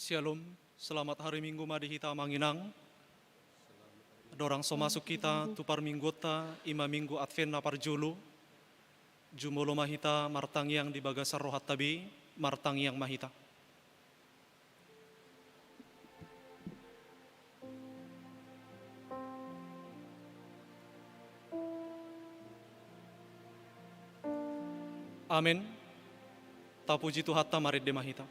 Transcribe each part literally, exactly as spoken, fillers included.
Syalom, selamat hari Minggu ma di hita amang inang. Dorang so masuk hita tu parmingguonta, i ma Minggu Advent na parjolo. Jumolo ma hita martangiang di bagasan rohanta be, martangiang ma hita. Amen. Tapuji Tuhanta, marende ma hita.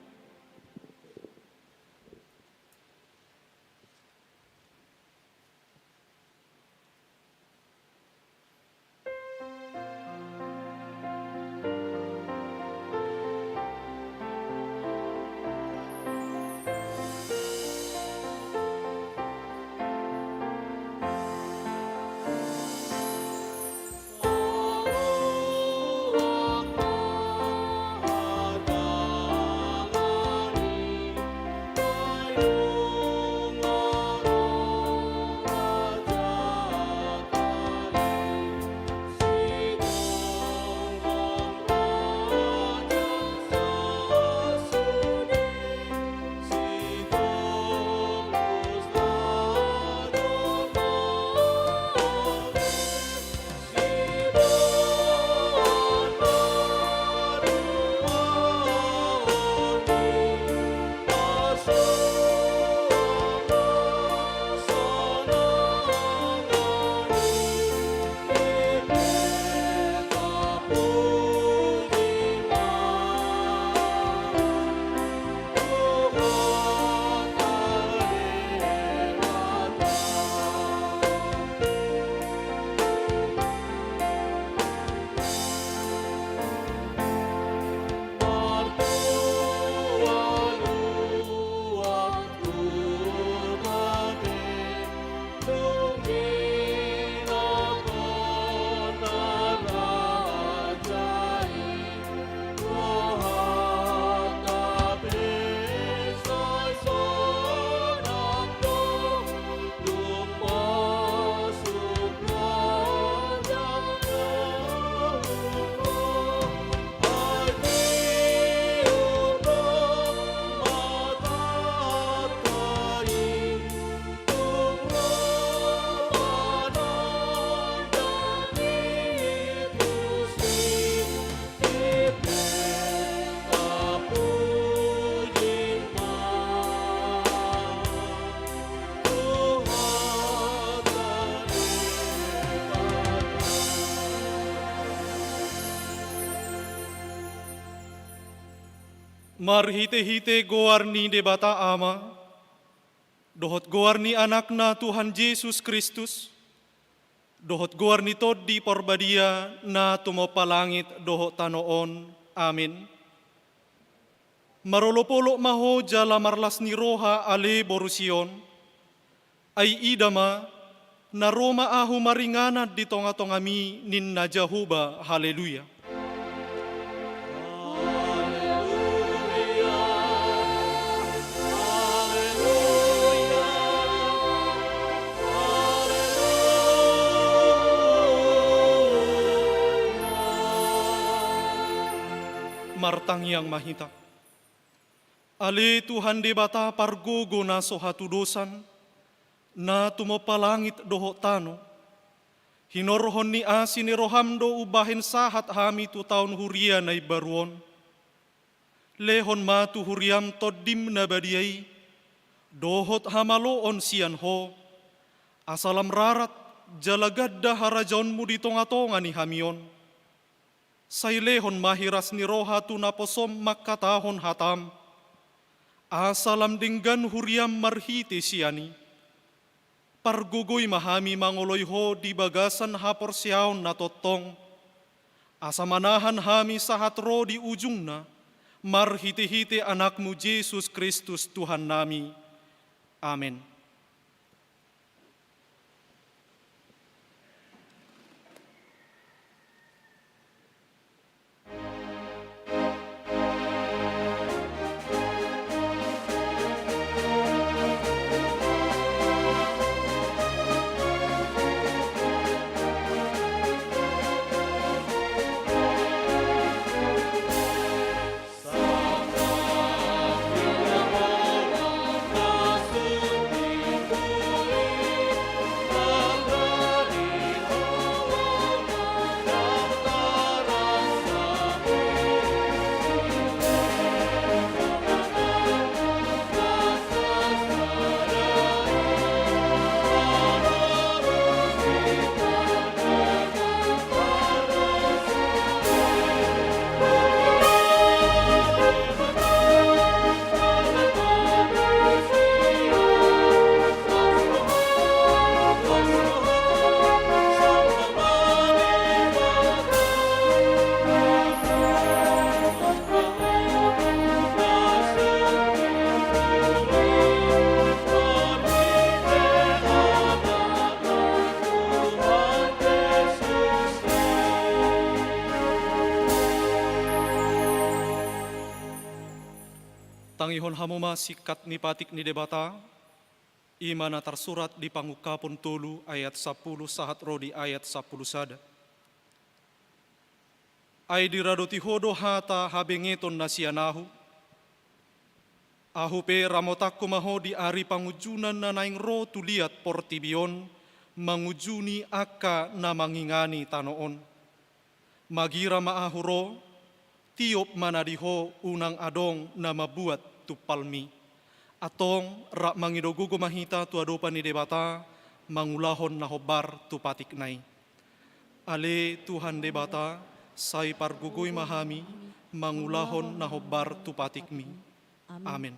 Marhitehite goar ni Debata Ama, dohot goar ni Anakna Tuhan Jesus Kristus, dohot goar ni Tondi Parbadia na tumompa langit dohot tano on. Amen. Marolopolop ma ho jala marlas ni roha, ale boru Sion. Ai ida ma, na ro ma ahu maringanan di tongatongami, ninna Jahowa. Haleluya. Martangiang ma hita. Ale Tuhan Debata pargogo na so hatudosan, na tumompa langit dohot tano, hinorhon ni asi ni roham do umbahen sahat hami tu taon huria na imbaru on. Lehon ma tu huriam Tondim na badia i, dohot hamaloon sian Ho, asa lam rarat jala ganda harajaonmu di tongatonga ni hami on. Sai lehon ma hiras ni roha tu naposom mangkatahon hatam, asa lam denggan huriam marhite sian i. Pargogoi ma hami mangoloi Ho di bagasan haporseaon na tongtong, asa manahan hami sahat ro di ujungna, marhitehite Anakmu Jesus Kristus Tuhannami. Amen. Tangihon hamu ma singkat ni patik ni Debata, i ma na tarsurat di Pangungkapon tolu ayat sampulu sahat ro di ayat sampulu sada. Ai diradoti ho do hata habengeton na sian ahu. Ahu pe ramotanku ma ho di ari pangunjunan na naeng ro tu liat portibi on, mangunjuni angka na mangingani tano on. Magira ma ahu ro, tiop ma na di ho, unang adong na mambuat tumpalmi. Antong rap mangido gogo ma hita tu adopan ni Debata, mangulahon na hombar tu patikna i. Ale Tuhan Debata, sai pargogoi ma hami, mangulahon na hombar tu patikmi. Amen.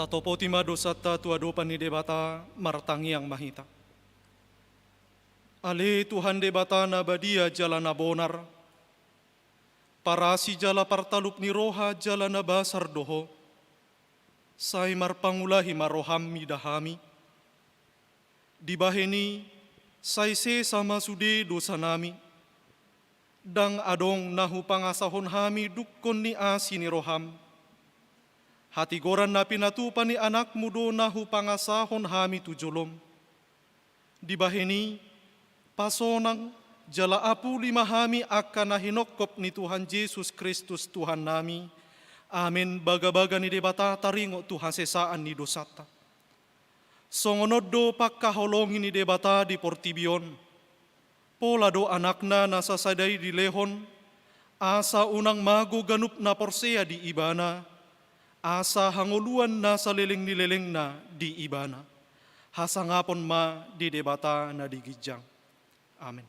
Tatopoti ma dosanta tu adopan ni Debata, martangiang ma hita. Ale Tuhan Debata na badia jala na bonar, parasi jala partalup ni roha jala na basar do Ho, sai marpangulahi ma roham mida hami. Dibahen i, sai sesa ma sude dosanami. Ndang adong na hupangasahon hami dungkon ni asi ni roham. Hatigoran na pinatupa ni Anakmu do na hupangasahon hami tu jolom. Dibahen i, pasonang jala apuli ma hami angka na hinongkop ni Tuhan Jesus Kristus Tuhannami. Amen. Bagabaga ni Debata taringot tu hasesaan ni dosanta. Songon on do pangkaholongi ni Debata di portibi on. Pola do Anakna na sasada i dilehon, asa unang mago ganup na porsea di Ibana, asa hangoluan na saleleng ni lelengna di Ibana. Hasangapon ma di Debata na di ginjang. Amen.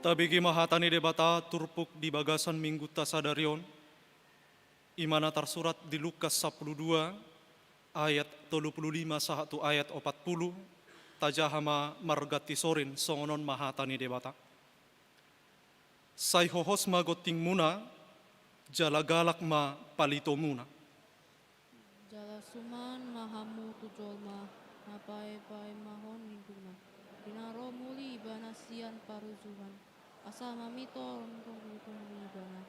Tabege ma hata ni Debata turpuk di bagasan minggunta sadari on, i ma na tarsurat di Lukas sampulu dua ayat tolu pulu lima sahat tu ayat opat pulu. Tajaha ma marganti sorin, songon on ma hata ni Debata. Sai hohos ma gontingmuna, jala galak ma palitomuna. Jala suman ma hamu tu jolma na paepaemahon indukna, di na ro muli ibana sian parujuhan, asa mamintor mintong mintong ni ibana,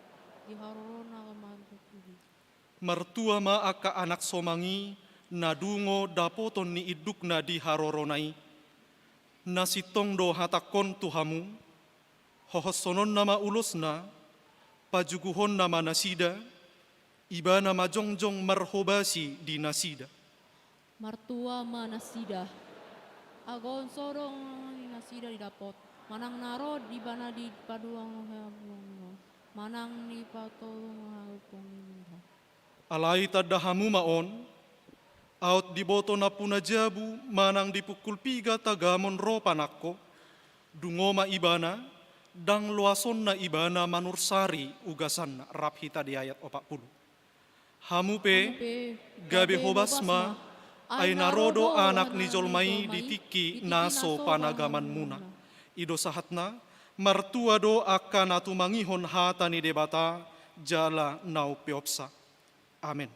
di harorona martubi. Martua ma angka anak somang i na dungo dapoton ni indukna di harorona i. Na sintong do hatangkon tu hamu, hohoshononna ma ulosna, pajuguhonna ma nasida, ibana ma jongjong marhobasi di nasida. Martua ma nasida. Agon so do ni nasida didapot, manang na ro ibana di paduahon habuangon, manang di patolun habuangon. Alai tanda hamu ma on, aut diboto nampuna jabu manang dipungkul piga tagamon ro panangko, dungo ma ibana, ndang loasonna ibana manursari ugasanna, rap hita di ayat opat pulu. Hamu pe, gabe hobas ma, ai na ro do Anak ni jolma i di tingki na so panagamanmuna. I do sahatna, martua do angka na tumangihon hata ni Debata jala na umpeopsa. Amen.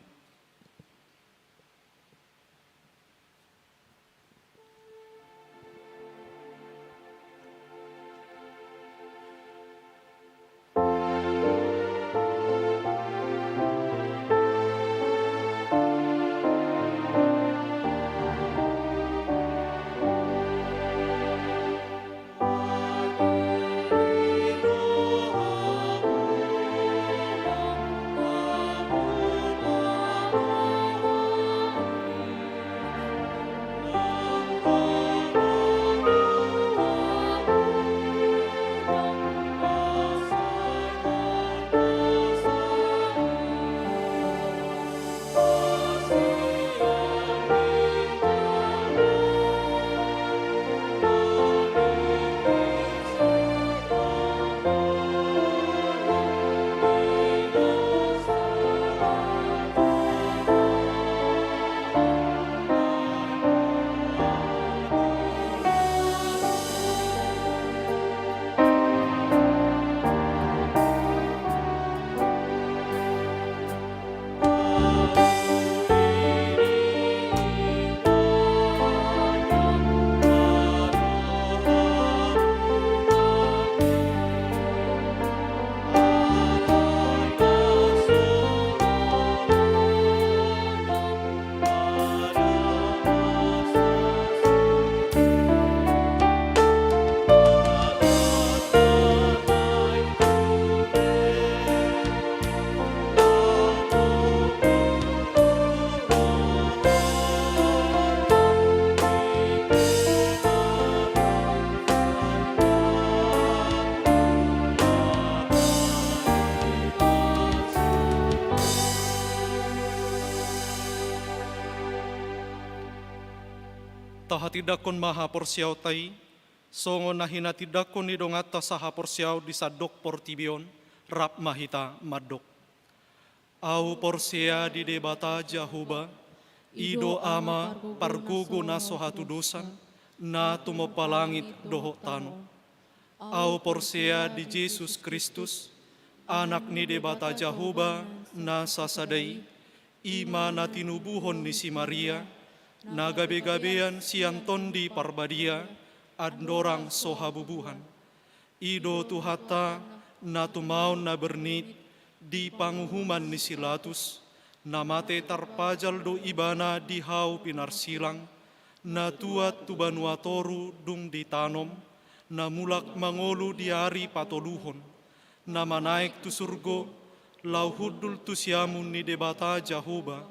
Tahatindangkon ma haporseaonta i, songon na hinatindangkon ni donganta sahaporseaon di sandok portibi on, rap ma hita mandok. Ahu porsea di Debata Jahowa, i do Ama pargogo na so hatudosan, na tumompa langit dohot tano. Ahu porsea di Jesus Kristus, Anak ni Debata Jahowa na sasada i, i ma na tinubuhon ni si Maria, na gabegabean sian Tondi Parbadia, andorang so habubuhan. I do Tuhanta, na tumaon na bernit di panguhuman ni si Latus, na mate tarpajal do Ibana di hau pinarsilang, na tuat tu banua toru dung ditanom, na mulak mangolu di ari patoluhon, na manaek tu surgo, laho hundul tu siamun ni Debata Jahowa,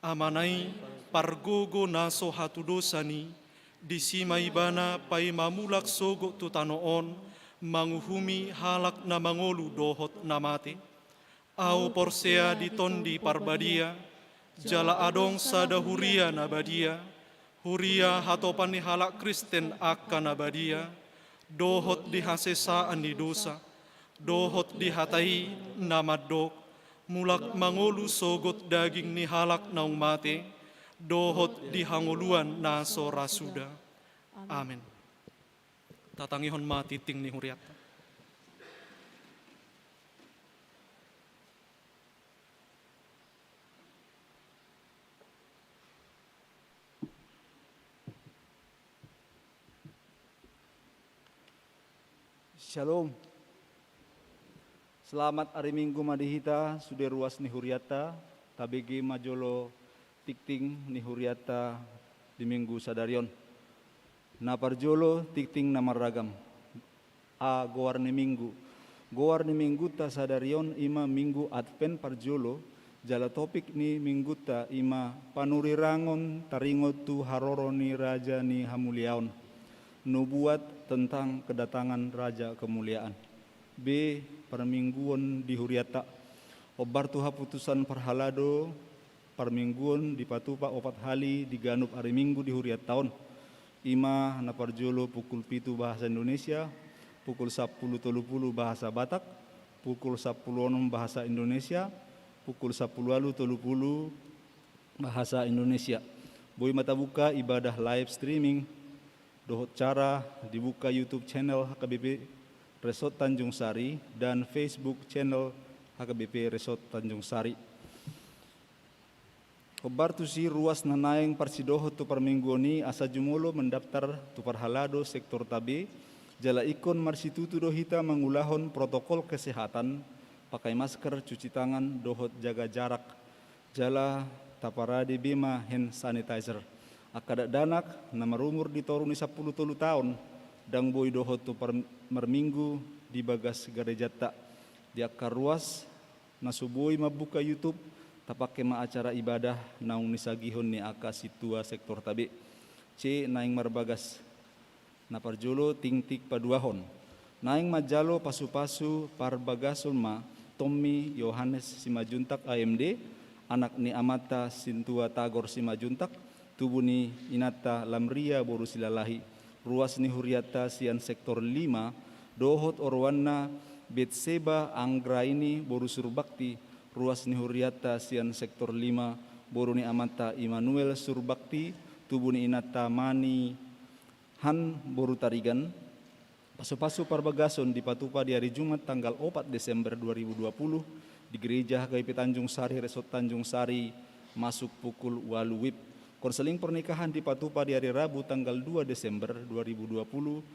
Amana i, pargogo na so hatudosan i, disi ma Ibana paima mulak sogot tu tano on, manguhumi halak na mangolu dohot na mate. Ahu porsea di Tondi Parbadia, jala adong sada huria na badia, huria hatopan ni halak Kristen angka na badia, dohot di hasesaan ni dosa, dohot di hata i na mandok, mulak mangolu sogot daging ni halak naung mate, dohot di hangoluan na so ra suda. Amen. Tatangihon ma tingting ni hurianta. Syalom. Selamat ari Minggu ma di hita, sude ruas ni hurianta, tabege ma jolo tingting ni hurianta di Minggu sadari on. Na parjolo, tingting na marragam. A, goar ni Minggu. Goar ni Minggunta sadari on i ma Minggu Advent parjolo, jala topik ni Minggunta i ma panurirangon taringot tu haroro ni Raja ni Hamuliaon. Nubuat tentang kedatangan Raja Kemuliaan. B, parmingguon di hurianta. Hombar tu haputusan parhalado, parmingguon dipatupa opat hali di ganup ari Minggu di hurianta on. I ma na parjolo pukul pitu bahasa Indonesia, pukul sampulu tolu pulu bahasa Batak, pukul sampulu onom bahasa Indonesia, pukul sampulu ualu tolu pulu bahasa Indonesia. Boi ma tabuka ibadah live streaming dohot cara dibuka YouTube channel H K B P Resort Tanjung Sari dan Facebook channel H K B P Resort Tanjung Sari. Hombar tusi ruas na naeng parsidohot tu parmingguon i asa jumolo mendaftar tu parhalado sektorta B, jala ingkon marsitutu do hita mangulahon protokol kesehatan, pakai masker, cuci tangan, dohot jaga jarak, jala taparade be ma hand sanitizer. Angka dakdanak na marumur di toru ni sampulu tolu taon, ndang boi dohot tu par-, marminggu di bagas garejanta. Di angka ruas na so boi mambuka YouTube, tapangke ma acara ibadah naung nisagihon ni angka sintua sektorta B. C, naeng marbagas. Na parjolo, tingting paduahon. Naeng manjalo pasupasu parbagason ma Tommy Yohanes Simanjuntak, A M D, anak ni amanta Sintua Tagor Simanjuntak, tubu ni inanta Lamria boru Silalahi, ruas ni hurianta sian sektor lima, dohot oroanna Betseba Anggraini boru Surbakti, ruas ni hurianta sian sektor lima, boru ni amanta Immanuel Surbakti, tubu ni inanta Mani Han boru Tarigan. Pasupasu parbagason dipatupa di ari Jumat tanggal opat Desember dua ribu dua puluh, di Gereja H K B P Tanjung Sari, Resort Tanjung Sari, masuk pukul ualu WIB. Konseling pernikahan dipatupa di ari Rabu tanggal dua Desember dua ribu dua puluh,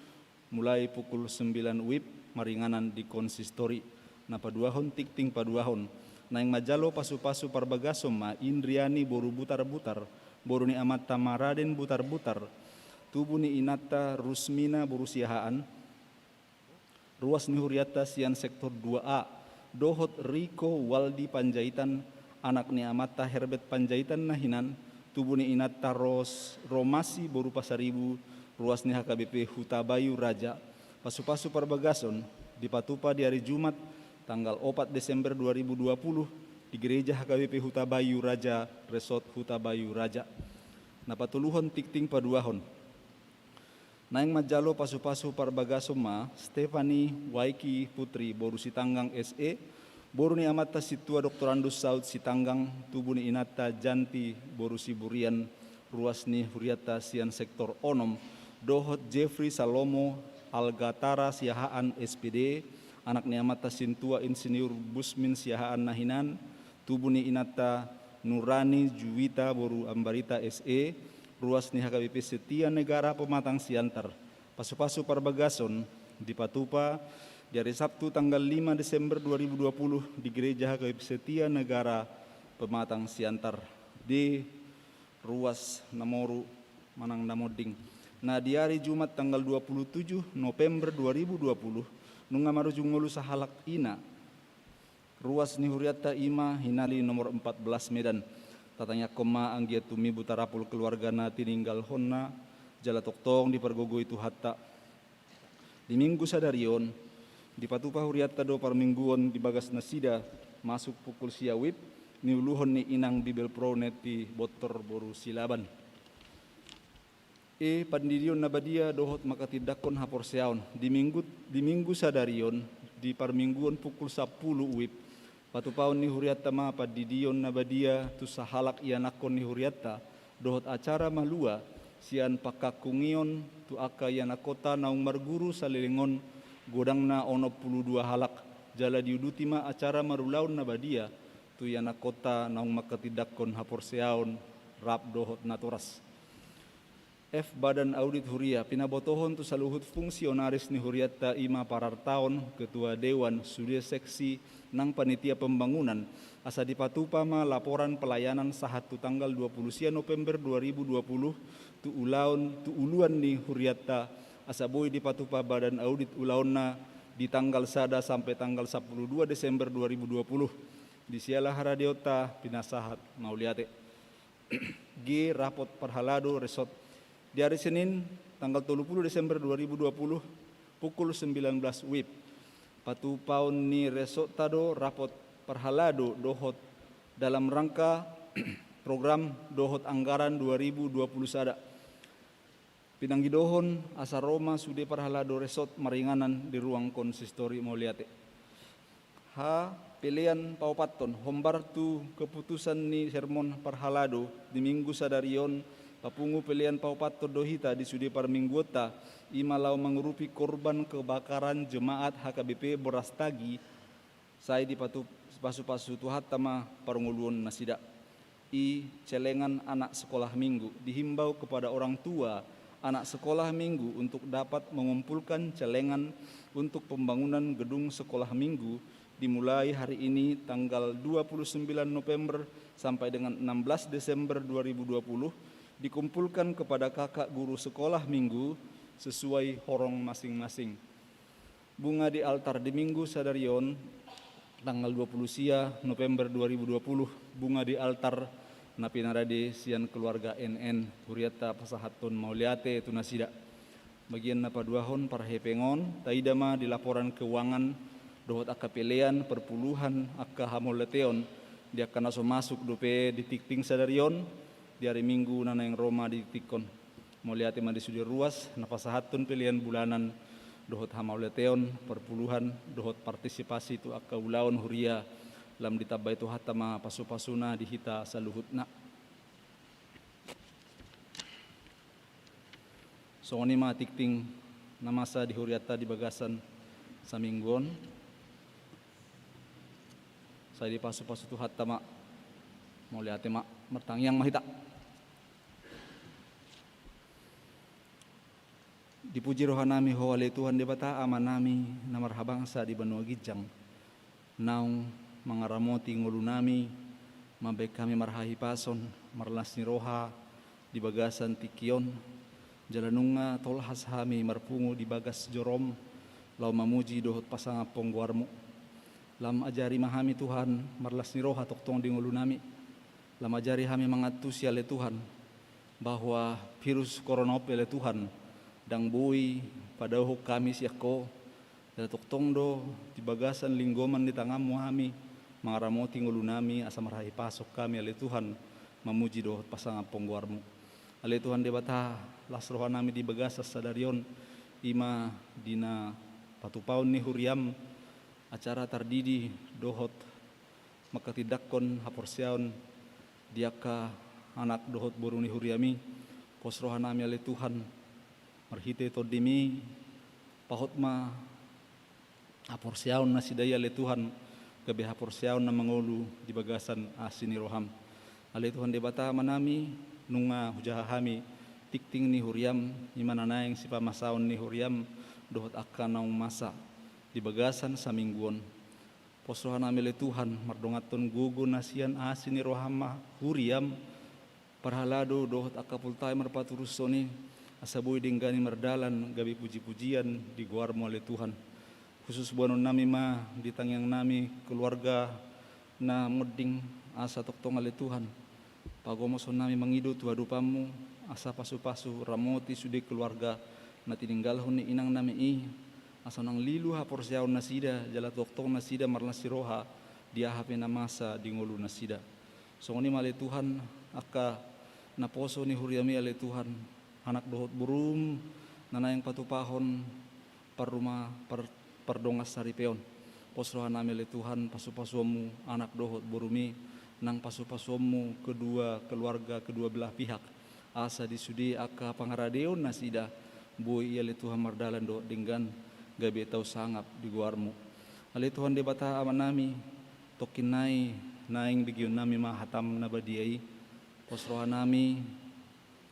mulai pukul sembilan WIB, maringanan di konsistori. Na paduahon, tingting paduahon. Naeng manjalo pasupasu parbagason ma Indriani boru Butarbutar, boru ni amanta Maraden Butarbutar, tubu ni inanta Rusmina boru Siahaan, ruas ni hurianta sian sektor dua A, dohot Riko Waldi Panjaitan, anak ni amanta Herbert Panjaitan na hinan, tubu ni inanta Ros-, Romasi boru Pasaribu, ruas ni H K B P Hutabayu Raja. Pasupasu parbagason dipatupa di ari Jumat tanggal opat Desember dua ribu dua puluh, di Gereja H K B P Hutabayu Raja, Resort Hutabayu Raja. Na patoluhon, tingting paduahon. Naeng manjalo pasupasu parbagason ma Stephanie Waiki Putri boru Sitanggang S E, boru ni amanta Sintua Doktorandus Saud Sitanggang, tubu ni inanta Janti boru Siburian, ruas ni hurianta sian sektor onom, dohot Jeffrey Salomo Algatara Siahaan S P D, anak ni amanta Sintua Insinyur Busmin Siahaan na hinan, tubu ni inanta Nurani Juwita boru Ambarita S E, ruas ni H K B P Setia Negara Pematang Siantar. Pasupasu parbagason dipatupa di ari Sabtu tanggal lima Desember dua ribu dua puluh di Gereja H K B P Setia Negara Pematang Siantar di ruas na moru manang na monding. Na di ari Jumat tanggal dua puluh tujuh November dua ribu dua puluh, nunga marujung ngolu sahalak ina. Ruas ni hurianta i ma Hinali nomor empat belas Medan. Tatangiangkon ma anggiat tumimbo tarapul keluarga na tininggalhonna, jala tongtong dipargogoi Tuhanta. Di Minggu sadari on, dipatupa hurianta do parmingguon di bagas nasida, masuk pukul sia WIB, niuluhon ni inang Bibelvrouw Neti Bontor boru Silaban. E, pandidion na badia dohot mangkatindangkon haporseaon. Di minggu, di minggu sadari on, di parmingguon pukul sampulu wib, patupaon ni hurianta ma pandidion na badia tu sahalak ianakhon ni hurianta, dohot acara malua sian pangkangkungion tu angka ianakhonta naung marguru saleleng on, godangna onom pulu dua halak, jala diuduti ma acara marulaon na badia tu ianakhonta naung mangkatindangkon haporseaon rap dohot natoras. F. Badan Audit Huria, pinabotohon tu saluhut fungsionaris ni hurianta, i ma parartaon, ketua dewan, sude seksi nang panitia pembangunan, asa dipatupa ma laporan pelayanan sahat tu tanggal dua pulu sia November dua ribu dua pulu tu ulaon, tu uluan ni hurianta, asa boi dipatupa Badan Audit ulaonna di tanggal sada sampe tanggal sampulu dua Desember dua ribu dua pulu. Di siala haradeonta pinasahat mauliate. G. Rapot parhalado resort. Di ari Senin, tanggal tolu pulu Desember dua ribu dua pulu, pukul sembilan belas wib, patupaon ni resortta do rapot parhalado dohot dalam rangka program dohot anggaran dua ribu dua pulu sada. Pinangidohon asa ro ma sude parhalado resort maringanan di ruang konsistori mauliate. H. Pelean paopathon, hombar tu keputusan ni sermon parhalado di minggu sadari on, papungu pelean paopathon do hita di sude parmingguonta, i ma laho mangurupi korban kebakaran jemaat H K B P Borastagi, sai dipatu-, pasu-pasu Tuhanta ma parngoluon nasida. I. Celengan anak sekolah minggu, dihimbau kepada orang tua anak sekolah minggu untuk dapat mengumpulkan celengan untuk pembangunan gedung sekolah minggu, dimulai hari ini tanggal dua puluh sembilan November sampai dengan enam belas Desember dua ribu dua puluh, dikumpulkan kepada kakak guru sekolah minggu sesuai horong masing-masing. Bunga di altar di minggu sadari on, tanggal dua puluh sia November dua ribu dua puluh, bunga di altar na pinarade sian keluarga N N, hurianta pasahathon mauliate tu nasida. Bagian na paduahon parhepengon, taida ma di laporan keuangan dohot angka pelean perpuluhan angka hamauliateon di angka na so masuk dope di tingting sadari on, di ari Minggu na naeng ro ma ditingtinghon. Mauliate ma di sude ruas na pasahathon pelean bulanan dohot hamauliateon, perpuluhan dohot partisipasi tu angka ulaon huria, lam ditambai Tuhanta ma pasu-pasuna di hita saluhutna. Songon i ma tingting na masa di hurianta di bagasan saminggu on. Sai dipasu-pasu Tuhanta ma. Mauliate ma, martangiang ma hita. Dipuji rohanami Ho ale Tuhan Debata, Amanami na marhabangsa di banua ginjang, naung mangaramoti ngolunami, mambahen hami marhahipason, marlas ni roha di bagasan tingki on, jala nunga tolhas hami marpungu di bagas jorom, laho mamuji dohot pasangaphon goarmu. Lam ajari ma hami Tuhan, marlas ni roha tongtong di ngolunami. Lam ajari hami mangantusi ale Tuhan, bahwa virus corona on pe ale Tuhan, ndang boi padaohon hami sian Ho, jala tongtong do di bagasan linggoman ni tanganmu hami, mangaramoti ngolunami asa marhahipason hami ale Tuhan, mamuji dohot pasangaphon goarmu. Ale Tuhan Debata, las rohanami di bagasan sadari on, i ma di na patupaon ni huriam, acara tardidi dohot mangkatindangkon haporseaon di angka anak dohot boru ni huriami, pos rohanami ale Tuhan, marhite tondimi, pahot ma haporseaon nasida i ale Tuhan, gabe haporseaon na mangolu di bagasan asi ni roham. Ale Tuhan Debata Amanami, nunga hujaha hami tingting ni huriam, i ma na naeng sipamasaon ni huriam, dohot angka naung masa di bagasan saminggu on. Pos rohanami ale Tuhan, mardonganhon gogo na sian asi ni roham ma huriam, parhalado dohot angka poltai marpaturushon i, asa boi denggan i mardalan gabe puji-pujian di goarmu ale Tuhan. Husus boanonnami ma di tangiangnami keluarga na monding, asa tongtong ale Tuhan, pagomoshonnami mangido tu adopanmu, asa pasu-pasu ramoti sude keluarga na tininggalhon ni inangnami i, asa unang lilu haporseaon nasida, jala tongtong nasida marlas ni roha di aha pe na masa di ngolu nasida. Songon i ma ale Tuhan, angka naposo ni huriami ale Tuhan, anak dohot borum na naeng patupahon parruma par-, pardongansaripeon. Pos rohanami ale Tuhan, pasupasuonmu anak dohot borum i, nang pasupasuonmu kedua keluarga, kedua belah pihak. Asa di sude angka pangaradeon nasida, boi i ale Tuhan mardalan dohot denggan, gabe tau sangap di goarmu. Ale Tuhan Debata Amanami, tongkin nai naeng begeonnami ma hatam na badia i. Pos rohanami,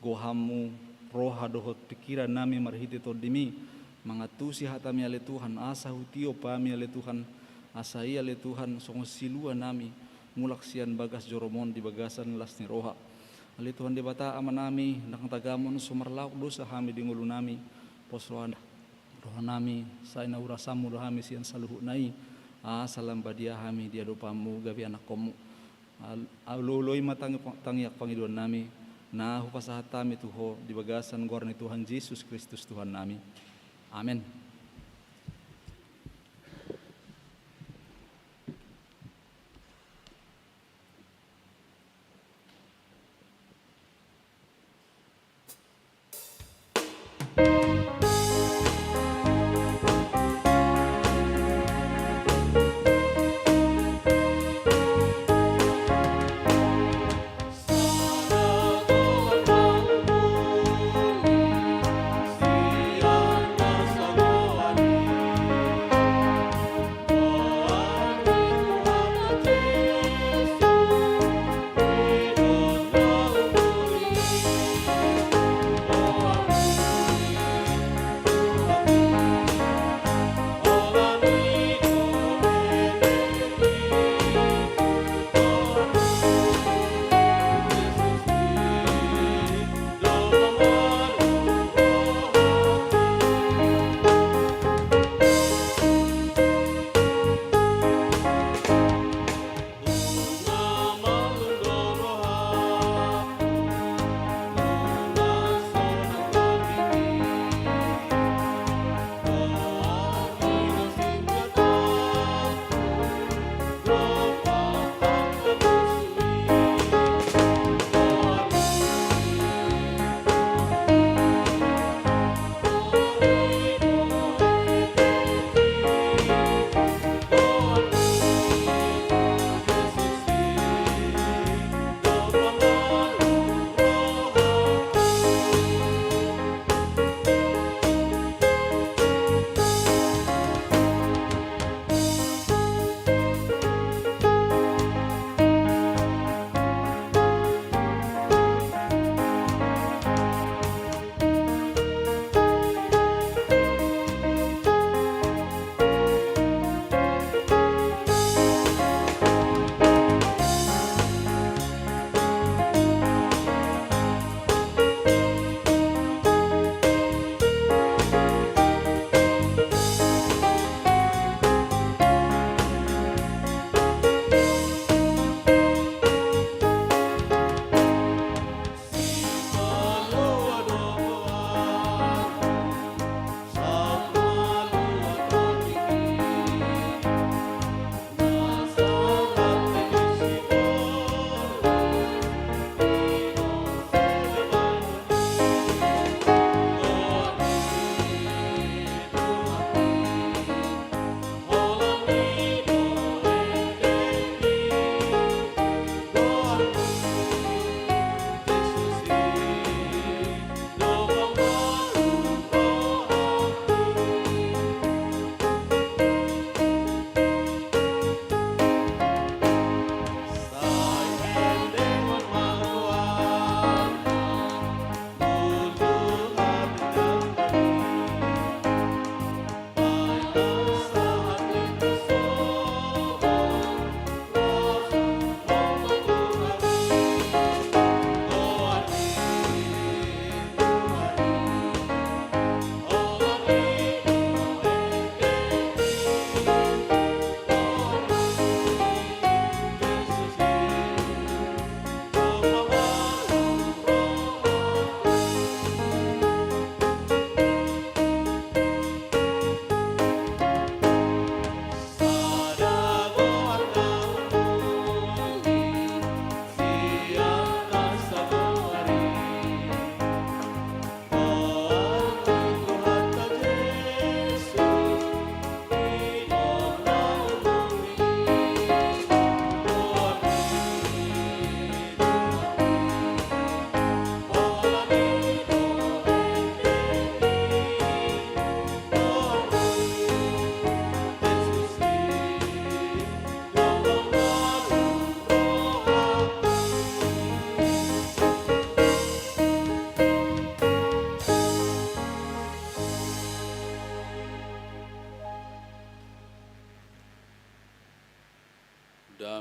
gohammu roha dohot pingkirannami marhite Tondimi, mangantusi hatami ale Tuhan, asa hutiop hami ale Tuhan, asa i ale Tuhan songon siluanami mulak sian bagas joromon di bagasan las ni roha. Ale Tuhan Debata Amanami, ndang tagamon so marlaok dosa hami di ngolunami, pos roha, rohanami, sai na urasanmu do hami sian saluhutna i, asa lam badia hami di adopanmu gabe anakkonmu. Al-, alualu i ma tangi-, tangiang pangidoannami, na hupasahat hami tu Ho di bagasan goar ni Tuhan Jesus Kristus Tuhannami. Amen.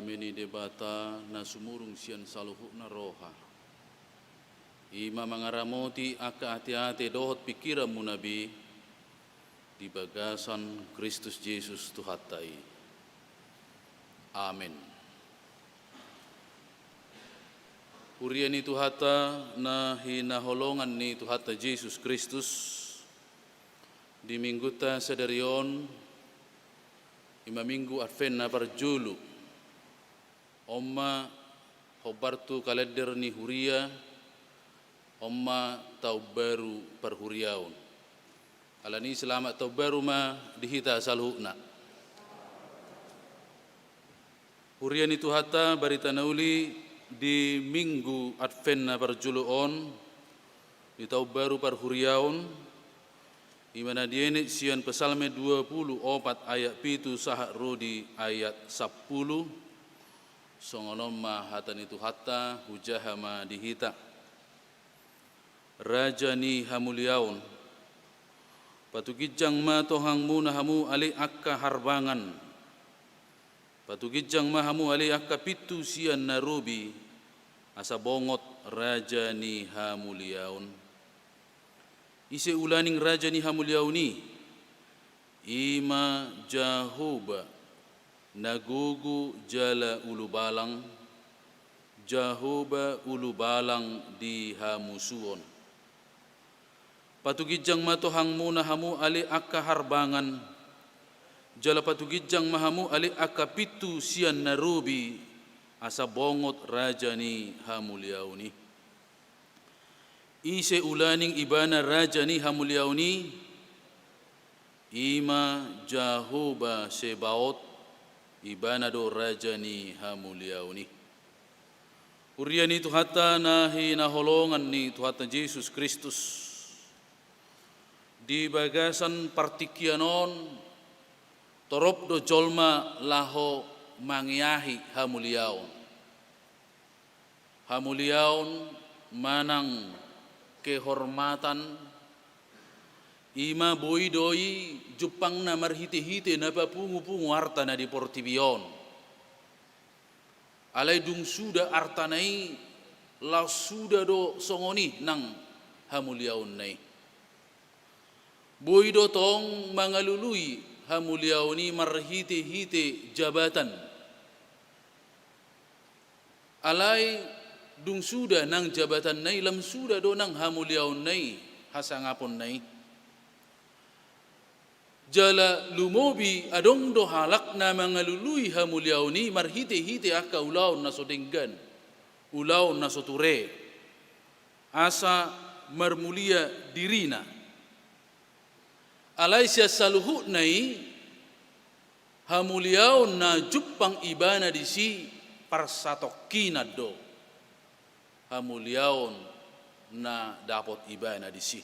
Dame ni Debata na sumurung sian saluhutna roha, i ma mangaramoti angka ateate dohot pingkiranmuna be di bagasan Kristus Jesus Tuhanta i. Amen. Huria ni Tuhanta na hinaholongan ni Tuhanta Jesus Kristus, di minggunta sadari on, i ma minggu Advent na parjolo, on ma hombar tu kalender ni huria, on ma taon baru parhuriaon. Alani i selamat taon baru ma di hita saluhutna. Huria ni Tuhanta, barita na uli di minggu Advent na parjolo on, di taon baru parhuriaon, i ma na dienet sian Psalmen dua pulu opat ayat pitu sahat ro di ayat sampulu, songon on ma hata ni Tuhanta, hujaha ma di hita. Raja ni hamuliaon, patuginjang ma tohangmuna hamu ale angka harbangan. Patuginjang ma hamu ale angka pintu sian na robi, asa bongot raja ni hamuliaon. Ise ulaning raja ni hamuliaon i? I ma Jahowa, na gogo jala ulubalang, Jahowa ulubalang di hamusuon. Patuginjang ma tohangmuna hamu ale angka harbangan, jala patuginjang ma hamu ale angka pintu sian na robi, asa bongot raja ni hamuliaon i. Ise ulaning ibana raja ni hamuliaon i? I ma Jahowa Sebaot, ibana do raja ni hamuliaon i. Huria ni Tuhanta na hinaholongan ni Tuhanta Jesus Kristus, di bagasan partingkian on, torop do jolma laho mangeahi hamuliaon. Hamuliaon manang kehormatan, i ma boi do i jumpangna marhite-hite na papungu-pungu arta na di portibi on. Alai dung suda artana i, laos suda do songon i nang hamuliaonna i. Boi do tong mangalului hamuliaon i marhite-hite jabatan. Alai dung suda nang jabatanna i, lam suda do nang hamuliaonna i, hasangaponna i. Jala lumobi adong do halak na mangalului hamuliaon i marhite-hite angka ulaon na so denggan, ulaon na so ture, asa marmulia dirina. Alai sian saluhutna i, hamuliaon na jumpang ibana disi parsatongkinan do hamuliaon na dapot ibana disi.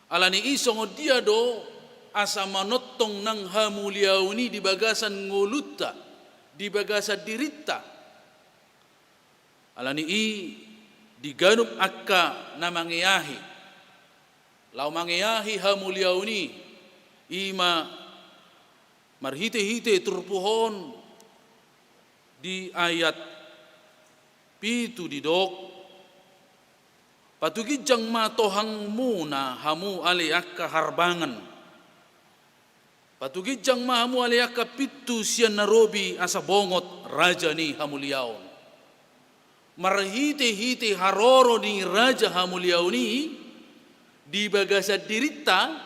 Alani i songon dia do asa manongtong nang hamuliaon i di bagasan ngolunta, di bagasan dirinta. Alani i di ganup angka na mangeahi, laho mangeahi hamuliaon i, i ma marhite-hite turpuk on di ayat pitu didok, patuginjang ma tohangmuna hamu ale angka harbangan. Patuginjang ma hamu ale angka pintu sian na robi asa bongot raja ni hamuliaon. Marhite-hite haroro ni raja hamuliaon i, di bagasan dirinta,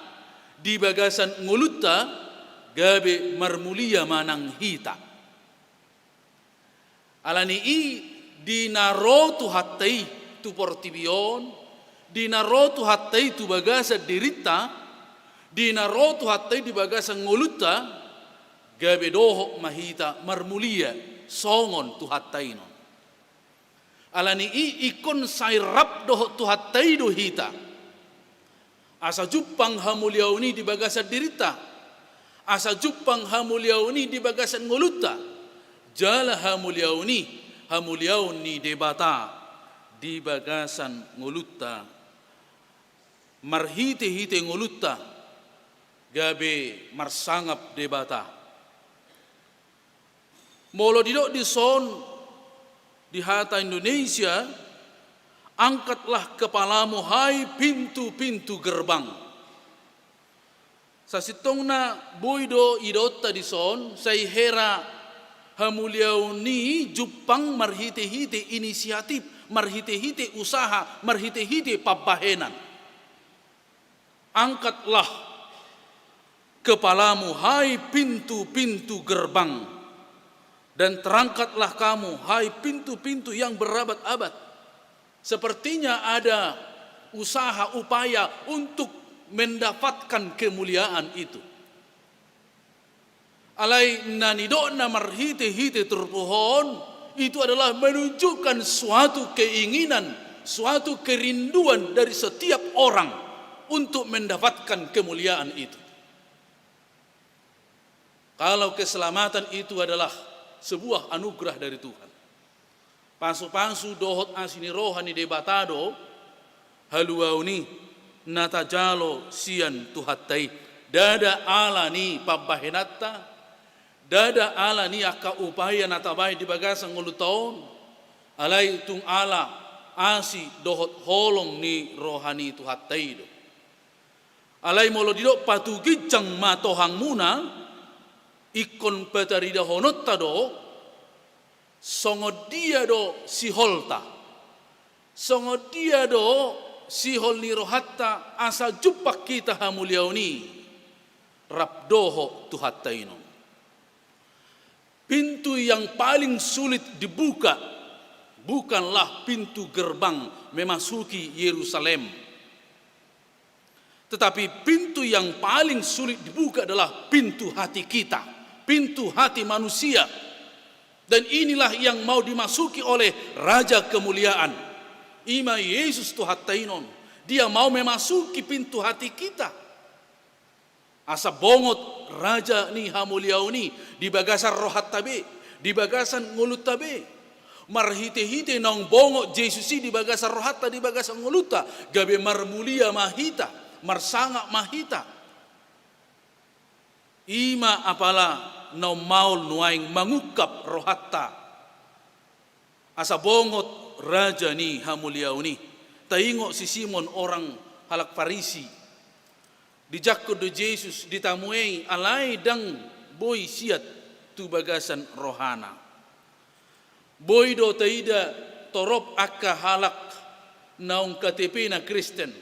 di bagasan ngolunta, gabe marmulia ma nang hita. Alani i di na ro Tuhanta i tu portibi on, di na ro Tuhanta i tu bagasan dirinta, di na ro Tuhanta i di bagasan ngolunta, gabe dohot ma hita marmulia songon Tuhanta i non. Alani i ingkon sai rap dohot Tuhanta i do hita. Asa jumpang hamuliaon i di bagasan dirinta. Asa jumpang hamuliaon i di bagasan ngolunta. Jala hamuliaon i, hamuliaon ni Debata di bagasan ngolunta. Marhite-hite ngolunta gabe marsangap Debata. Molo didok dison di hata Indonesia, angkatlah kepalamu hai pintu-pintu gerbang. Sasintongna boi do idaonta dison, sai hera hamuliaon i jumpang marhite-hite inisiatif, marhite-hite usaha, marhite-hite pambahenan. Angkatlah kepalamu hai pintu-pintu gerbang, dan terangkatlah kamu hai pintu-pintu yang berabad-abad. Sepertinya ada usaha, upaya untuk mendapatkan kemuliaan itu. Alai na nidokna marhite-hite turpuk on, itu adalah menunjukkan suatu keinginan, suatu kerinduan dari setiap orang untuk mendapatkan kemuliaan itu. Kalau keselamatan itu adalah sebuah anugerah dari Tuhan, pasu-pasu dohot asi ni roha ni Debata do haluaon i na tajalo sian Tuhanta i. Ndada ala ni pambahenanta, ndada ala ni angka upaya na tabahen di bagasan ngolunta on, alai tung ala asi dohot holong ni roha ni Tuhanta i do. Alai molo didok patuginjang ma tohangmuna, ingkon pataridahononta do, songon dia do siholta, songon dia do sihol ni rohanta asa jumpang hita hamuliaon i rap dohot Tuhanta i non. Pintu yang paling sulit dibuka bukanlah pintu gerbang memasuki Yerusalem. Tetapi pintu yang paling sulit dibuka adalah pintu hati kita, pintu hati manusia. Dan inilah yang mau dimasuki oleh Raja Kemuliaan. I ma Yesus Tuhanta i non. Dia mau memasuki pintu hati kita. Asa bongot Raja ni hamuliaon i di bagasan rohanta be, di bagasan ngolunta be. Marhite-hite naung bongot Jesus i di bagasan rohanta, di bagasan ngolunta, gabe marmulia ma hita, marsangap ma hita. I ma apala naung maol nuaeng mangungkap rohanta. Asa bongot Raja ni hamuliaon i. Taingot si Simon orang halak Farisi. Dijangkon do Jesus, ditamuei alai ndang boi siat tu bagasan rohana. Boi do taida torop angka halak naung K T P-na Kristen,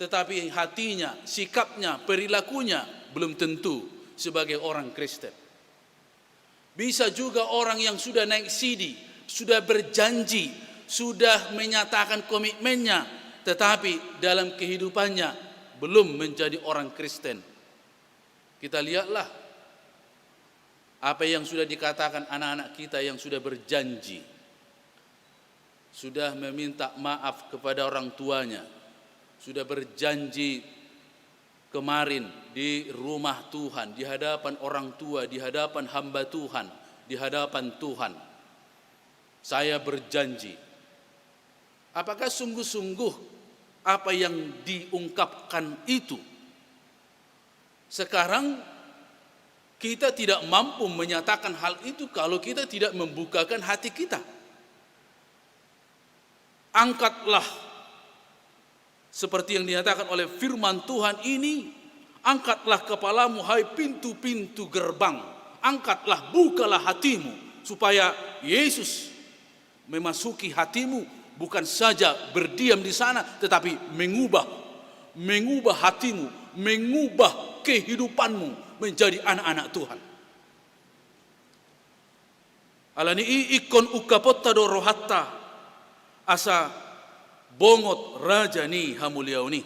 tetapi hatinya, sikapnya, perilakunya belum tentu sebagai orang Kristen. Bisa juga orang yang sudah naik sidi, sudah berjanji, sudah menyatakan komitmennya, tetapi dalam kehidupannya belum menjadi orang Kristen. Kita lihatlah apa yang sudah dikatakan anak-anak kita yang sudah berjanji, sudah meminta maaf kepada orang tuanya, sudah berjanji kemarin di rumah Tuhan, di hadapan orang tua, di hadapan hamba Tuhan, di hadapan Tuhan. Saya berjanji. Apakah sungguh-sungguh apa yang diungkapkan itu? Sekarang kita tidak mampu menyatakan hal itu kalau kita tidak membukakan hati kita. Angkatlah, seperti yang dinyatakan oleh firman Tuhan ini, angkatlah kepalamu, hai pintu-pintu gerbang. Angkatlah, bukalah hatimu, supaya Yesus memasuki hatimu, bukan saja berdiam di sana, tetapi mengubah, mengubah hatimu, mengubah kehidupanmu menjadi anak-anak Tuhan. Alani i ingkon ungkaponta do rohanta, asa bongot Raja ni hamuliaon i.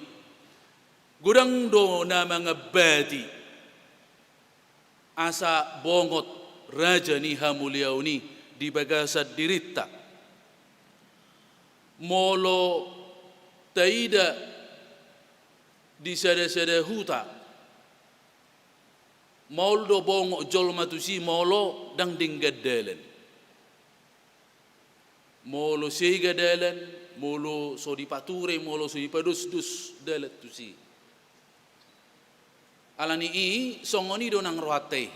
Godang do na mangambati asa bongot Raja ni hamuliaon i di bagasan dirinta. Molo taida di sada-sada huta, maol do bongot jolma tusi molo ndang denggan dalan. Molo sega dalan, molo so dipature, molo so dipadosdos dalan tusi. Alani i songon i do nang rohanta i.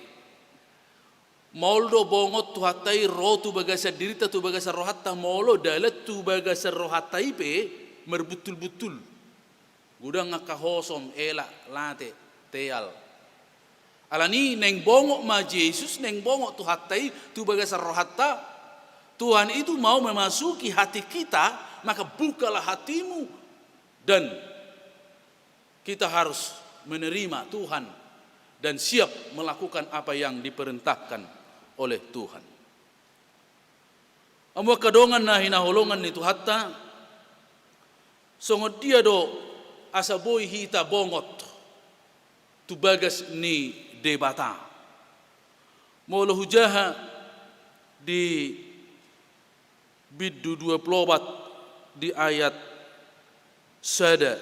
Maol do bongot Tuhanta i ro tu bagasan dirinta, tu bagasan rohanta, molo dalan tu bagasan rohanta i pe marbuntul-buntul. Godang angka hosom, elak, late, teal. Alani naeng bongot ma Jesus, naeng bongot Tuhanta i tu bagasan rohanta. Tuhan itu mau memasuki hati kita, maka bukalah hatimu. Dan kita harus menerima Tuhan dan siap melakukan apa yang diperintahkan oleh Tuhan. Hamu angka dongan na hinaholongan ni Tuhanta, songon dia do asa boi hita bongot tu bagas ni Debata? Molo hujaha di bindu dua pulu opat di ayat sada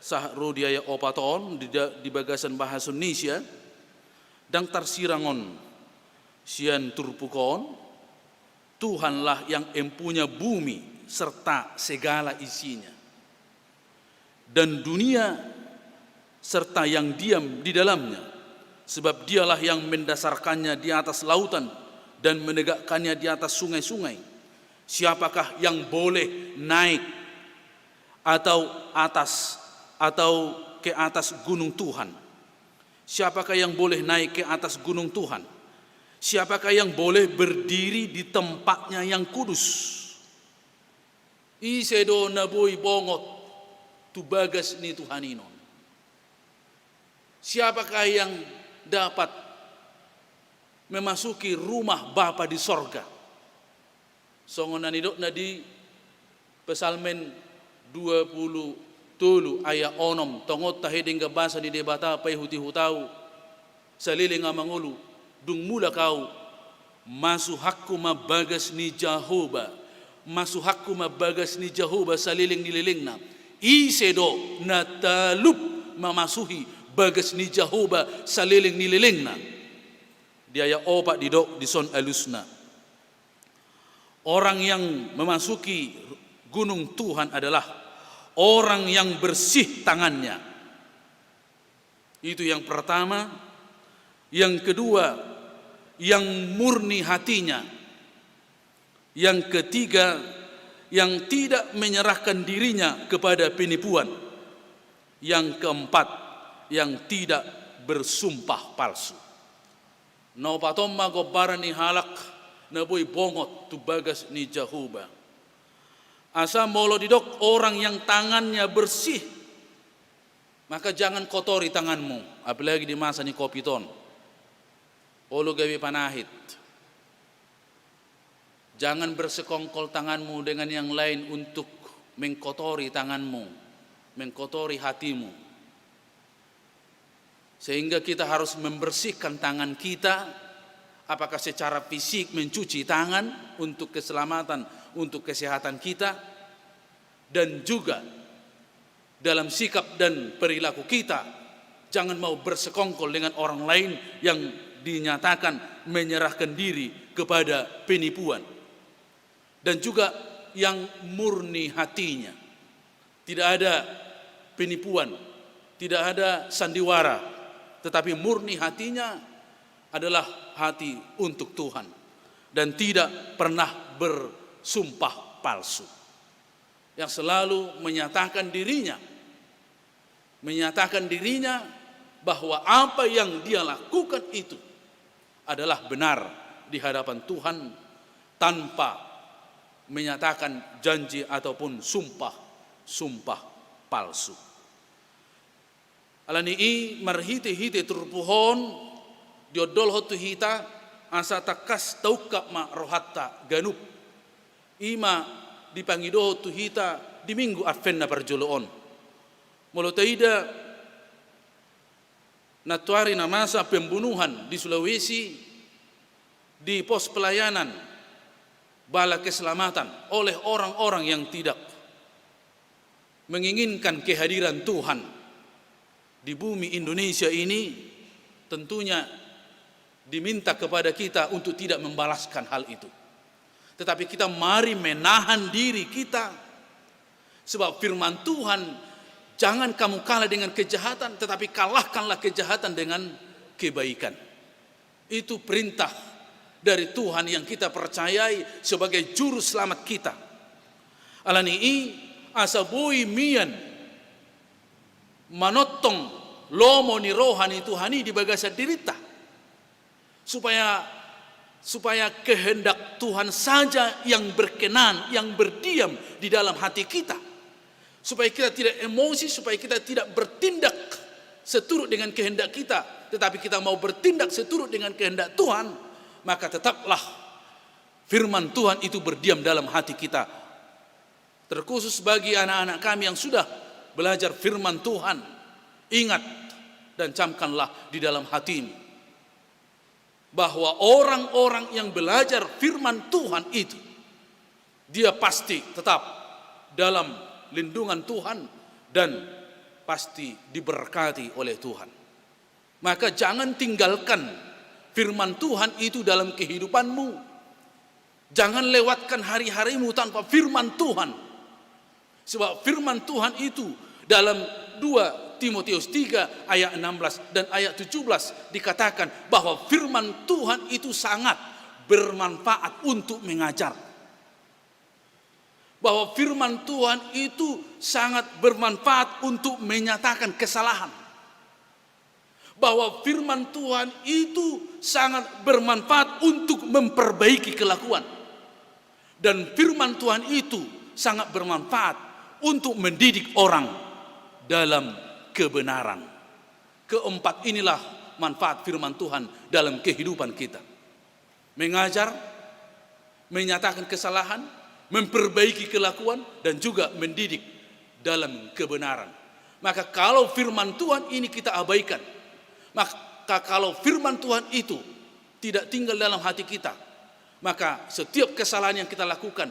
sahat ro di ayat opat on di, di bagasan bahasa Indonesia, ndang tarsirang on sian turpuk on, Tuhanlah yang empunya bumi serta segala isinya, dan dunia serta yang diam di dalamnya, sebab Dialah yang mendasarkannya di atas lautan dan menegakkannya di atas sungai-sungai. Siapakah yang boleh naik atau atas atau ke atas gunung Tuhan? Siapakah yang boleh naik ke atas gunung Tuhan? Siapakah yang boleh berdiri di tempatnya yang kudus? Ise do na boi bongot tu bagas ni Tuhan i non? Siapakah yang dapat memasuki rumah Bapa di sorga? Songon na nidokna di Psalmen dua pulu tolu ayat onom, tongon tahe denggan basa ni Debata, paihut-ihut ahu saleleng amangolu, dung mulak ahu, masuhakku ma bagas ni Jahowa, masuhakku ma bagas ni Jahowa saleleng ni lelengna. Ise do na talup mamasuhi bagas ni Jahowa saleleng ni lelengna? Di ayat opat didok dison alusna. Orang yang memasuki gunung Tuhan adalah orang yang bersih tangannya. Itu yang pertama. Yang kedua, yang murni hatinya. Yang ketiga, yang tidak menyerahkan dirinya kepada penipuan. Yang keempat, yang tidak bersumpah palsu. Na opat on ma gombaran ni halak na boi bongot tu bagas ni Jahowa. Asa molo didok orang yang tangannya bersih, maka jangan kotori tanganmu, apalagi di masa ni covid on. Olo gabe panahit. Jangan bersekongkol tanganmu dengan yang lain untuk mengkotori tanganmu, mengkotori hatimu. Sehingga kita harus membersihkan tangan kita, apakah secara fisik mencuci tangan untuk keselamatan, untuk kesehatan kita, dan juga dalam sikap dan perilaku kita, jangan mau bersekongkol dengan orang lain yang dinyatakan menyerahkan diri kepada penipuan. Dan juga yang murni hatinya. Tidak ada penipuan, tidak ada sandiwara, tetapi murni hatinya adalah hati untuk Tuhan dan tidak pernah bersumpah palsu. Yang selalu menyatakan dirinya, menyatakan dirinya bahwa apa yang dia lakukan itu adalah benar di hadapan Tuhan tanpa menyatakan janji ataupun sumpah-sumpah palsu. Alani i marhite-hite turpuk on diondolhon tu hita asa tangkas taungkap ma rohanta ganup. I ma dipangidohon tu hita di Minggu Advent na parjolo on. Molo taida nantoari na masa pembunuhan di Sulawesi, di pos pelayanan bala keselamatan oleh orang-orang yang tidak menginginkan kehadiran Tuhan di bumi Indonesia ini, tentunya diminta kepada kita untuk tidak membalaskan hal itu. Tetapi kita mari menahan diri kita. Sebab firman Tuhan, "Jangan kamu kalah dengan kejahatan, tetapi kalahkanlah kejahatan dengan kebaikan." Itu perintah dari Tuhan yang kita percayai sebagai juru selamat kita. Alani i, asa boi mian manongtong lomo ni roha ni Tuhan i di bagasan dirinta. Supaya, supaya kehendak Tuhan saja yang berkenan, yang berdiam di dalam hati kita. Supaya kita tidak emosi, supaya kita tidak bertindak seturut dengan kehendak kita, tetapi kita mau bertindak seturut dengan kehendak Tuhan, maka tetaplah firman Tuhan itu berdiam dalam hati kita. Terkhusus bagi anak-anak kami yang sudah belajar firman Tuhan, ingat dan camkanlah di dalam hatimu bahwa orang-orang yang belajar firman Tuhan itu, dia pasti tetap dalam lindungan Tuhan dan pasti diberkati oleh Tuhan. Maka jangan tinggalkan firman Tuhan itu dalam kehidupanmu. Jangan lewatkan hari-harimu tanpa firman Tuhan. Sebab firman Tuhan itu dalam dua Timotius tiga ayat enam belas dan ayat tujuh belas dikatakan bahwa firman Tuhan itu sangat bermanfaat untuk mengajar. Bahwa firman Tuhan itu sangat bermanfaat untuk menyatakan kesalahan. Bahwa firman Tuhan itu sangat bermanfaat untuk memperbaiki kelakuan. Dan firman Tuhan itu sangat bermanfaat untuk mendidik orang dalam kebenaran. Keempat inilah manfaat firman Tuhan dalam kehidupan kita. Mengajar, menyatakan kesalahan, memperbaiki kelakuan, dan juga mendidik dalam kebenaran. Maka kalau firman Tuhan ini kita abaikan, maka kalau firman Tuhan itu tidak tinggal dalam hati kita, maka setiap kesalahan yang kita lakukan,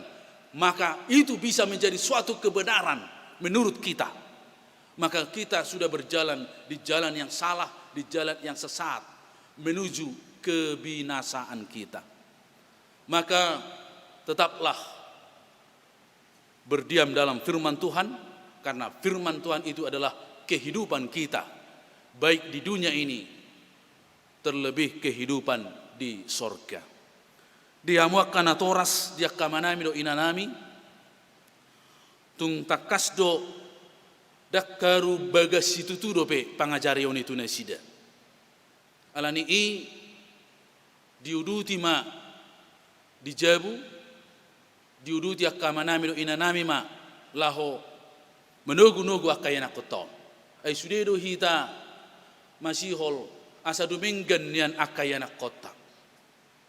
maka itu bisa menjadi suatu kebenaran menurut kita. Maka kita sudah berjalan di jalan yang salah, di jalan yang sesat, menuju kebinasaan kita. Maka tetaplah berdiam dalam firman Tuhan, karena firman Tuhan itu adalah kehidupan kita, baik di dunia ini, terlebih kehidupan di sorga. Di hamu angka natoras, di angka amanami dohot inanami, tung tangkas do, ndang haru bagas situtu dope pangajarion i tu nasida. Alani i diuduti ma di jabu, diuduti angka amanami dohot inanami ma laho manogunogu angka ianakkonta on. Ai sude do hita masihol asa dumenggan nian angka ianakkonta.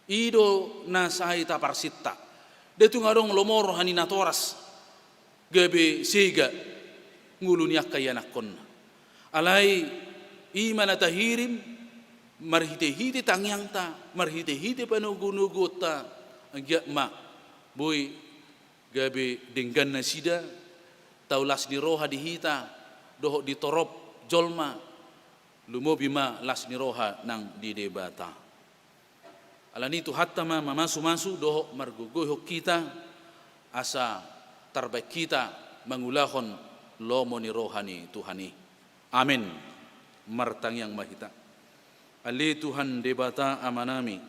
I do na sai taparsinta. Nda tung adong lomo roha ni natoras gabe sega ngolu ni angka ianakkonna. Alai i ma na tahirim marhitehite tangiangta, marhitehite panogunoguonta, anggiat ma boi gabe denggan nasida, tau las ni roha di hita dohot di torop jolma, lumobi ma las ni roha nang di Debata. Alani i Tuhanta ma mamasumasu dohot margogoihon hita, asa tarbaen hita mangulahon lomo ni roha ni Tuhan i. Amen. Martangiang ma hita. Ale Tuhan Debata Amanami,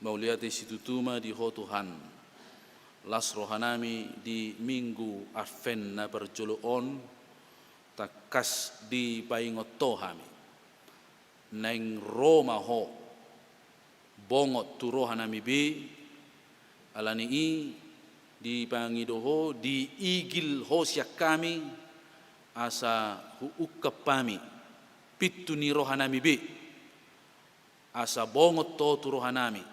mauliate situtu ma di Ho Tuhan. Las rohanami di Minggu Advent na parjolo on, tangkas dipaingot Ho hami. Naeng ro ma Ho, bongot tu rohanami be, alani i dipangido Ho, diigil Ho sian hami, asa huungkap hami pintu ni rohanami be, asa bongot Ho tu rohanami.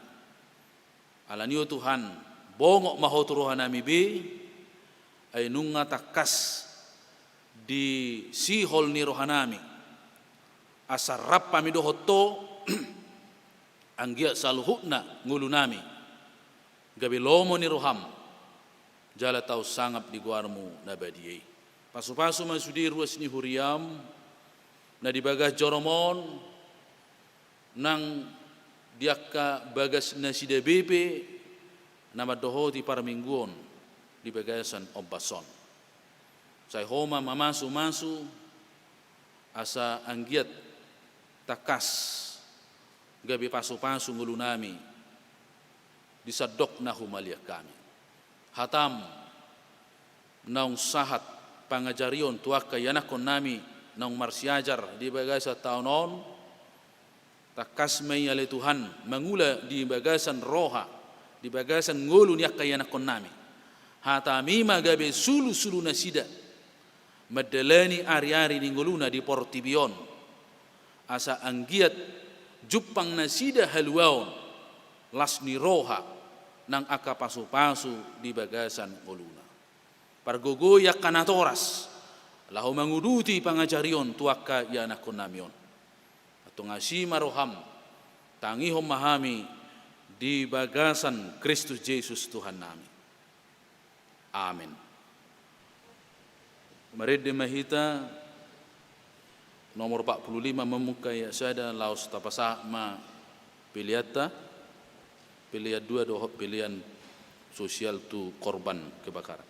Alani i, o Tuhan, bongot ma Ho tu rohanami be, ai nunga tangkas di sihol ni rohanami, asa rap hami dohot Ho, anggiat saluhutna ngolunami gabe lomo ni roham, jala tau sangap di goarmu na badia i. Pasupasu ma sude ruas ni huriam na di bagas joro on, nang di angka bagas nasida be pe na mandohoti parmingguon di bagasan ombas on. Sai Ho ma mamasumasu, asa anggiat tangkas gabe pasupasu ngolunami di sandok na humaliang hami. Hatam naung sahat pangajarion tu angka ianakkonnami naung marsiajar di bagasan taon on, tangkas ma i ale Tuhan mangula di bagasan roha, di bagasan ngolu ni angka ianakkonnami. Hatami ma gabe sulusulu nasida mandalani ariari ni ngoluna di portibi on, asa anggiat jumpang nasida haluaon, las ni roha, nang angka pasupasu di bagasan ngoluna. Pargogoi angka natoras laho manguduti pangajarion tu angka ianakkonnami on. Antong asi ma roham, tangihon ma hami di bagasan Kristus Jesus Tuhannami. Amen. Marende ma hita nomor empat puluh lima, mamungka ayat sada, laos tapasahat ma peleanta, pelean dua dohot pelean sosial tu korban kebakaran.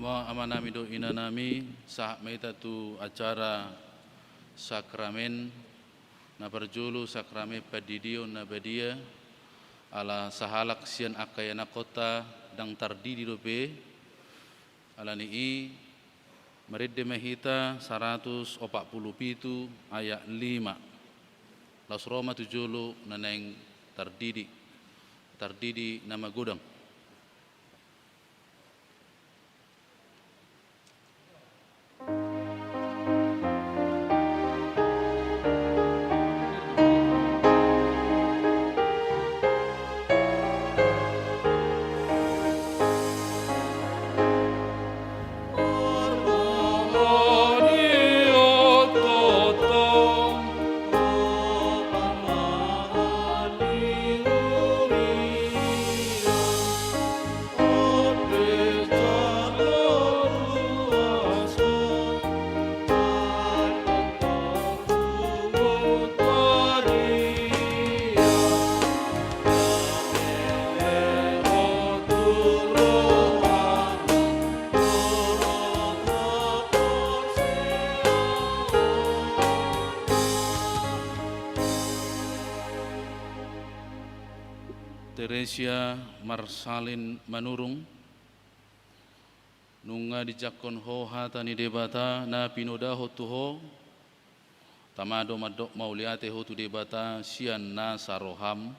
Ama, amanami dohot inanami, sahat ma hita tu acara sakramen. Na parjolo sakramen pandidion na badia, Ala sahalak sian angka ianakhonta ndang tardidi dope, ala ni i marende ma hita saratus opat pulu pitu ayat lima. Laos ro ma tu jolo na naeng tardidi, tardidi na magodang. Teresia marsalin manurung. Nunga dijangkon ho hata ni Debata na pinodahon tu ho, tama do mandok mauliate ho tu Debata sian nasa roham,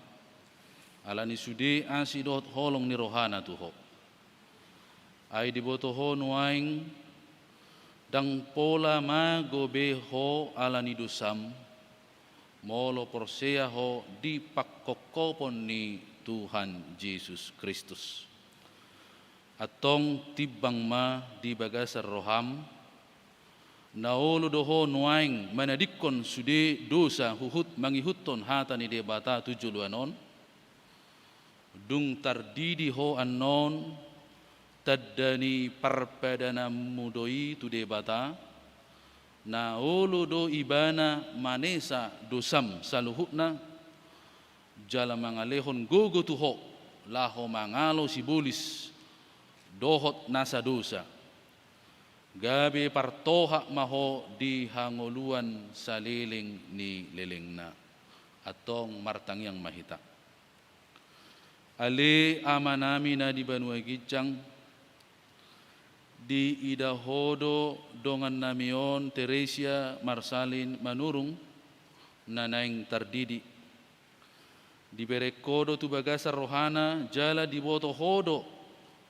ala ni sude asi dohot holong ni rohana tu ho. Ai diboto ho nuaeng, ndang pola mago be ho ala ni dosam, molo porsea ho di pangkophopon ni Tuhan Jesus Kristus. Antong timbang ma di bagasan roham, na olo do ho nuaeng manadingkon sude dosa huhut mangihuthon hata ni Debata tu joloan on. Dung tardidi ho annon, tanda ni parpadananmu do i tu Debata, na olo do Ibana manesa dosam saluhutna, jala mangalehon gogo tu ho, laho mangalo sibolis dohot nasa dosa. Gabe partohap ma ho di hangoluan saleleng ni lelengna. Antong martangiang ma hita. Ale Amanami na di banua ginjang, diida ho do dongannami on Teresia marsalin manurung na naeng tardidi. Dibereng ho do tu bagasan rohana, jala diboto ho do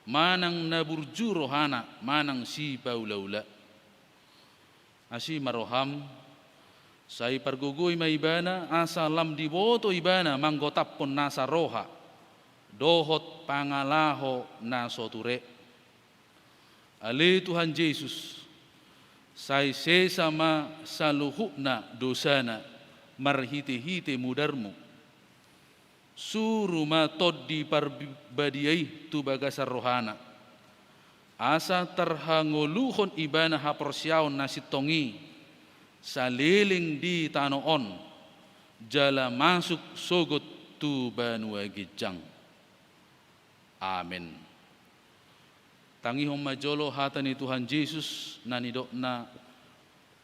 manang na burju rohana, manang sipaulaula. Asi ma roham, sai pargogoi ma ibana, asa lam diboto ibana manggotaphon nasa roha dohot pangalaho na so ture. Ale Tuhan Jesus, sai sesa ma saluhutna dosana marhitehite mudarmu. Suru ma Tondi Parbadia i tu bagasan rohana, asa tarhangoluhon ibana haporseaon na sintong i saleleng di tano on, jala masuk sogot tu banua ginjang. Amen. Tangihon ma jolo hata ni Tuhan Jesus na nidokna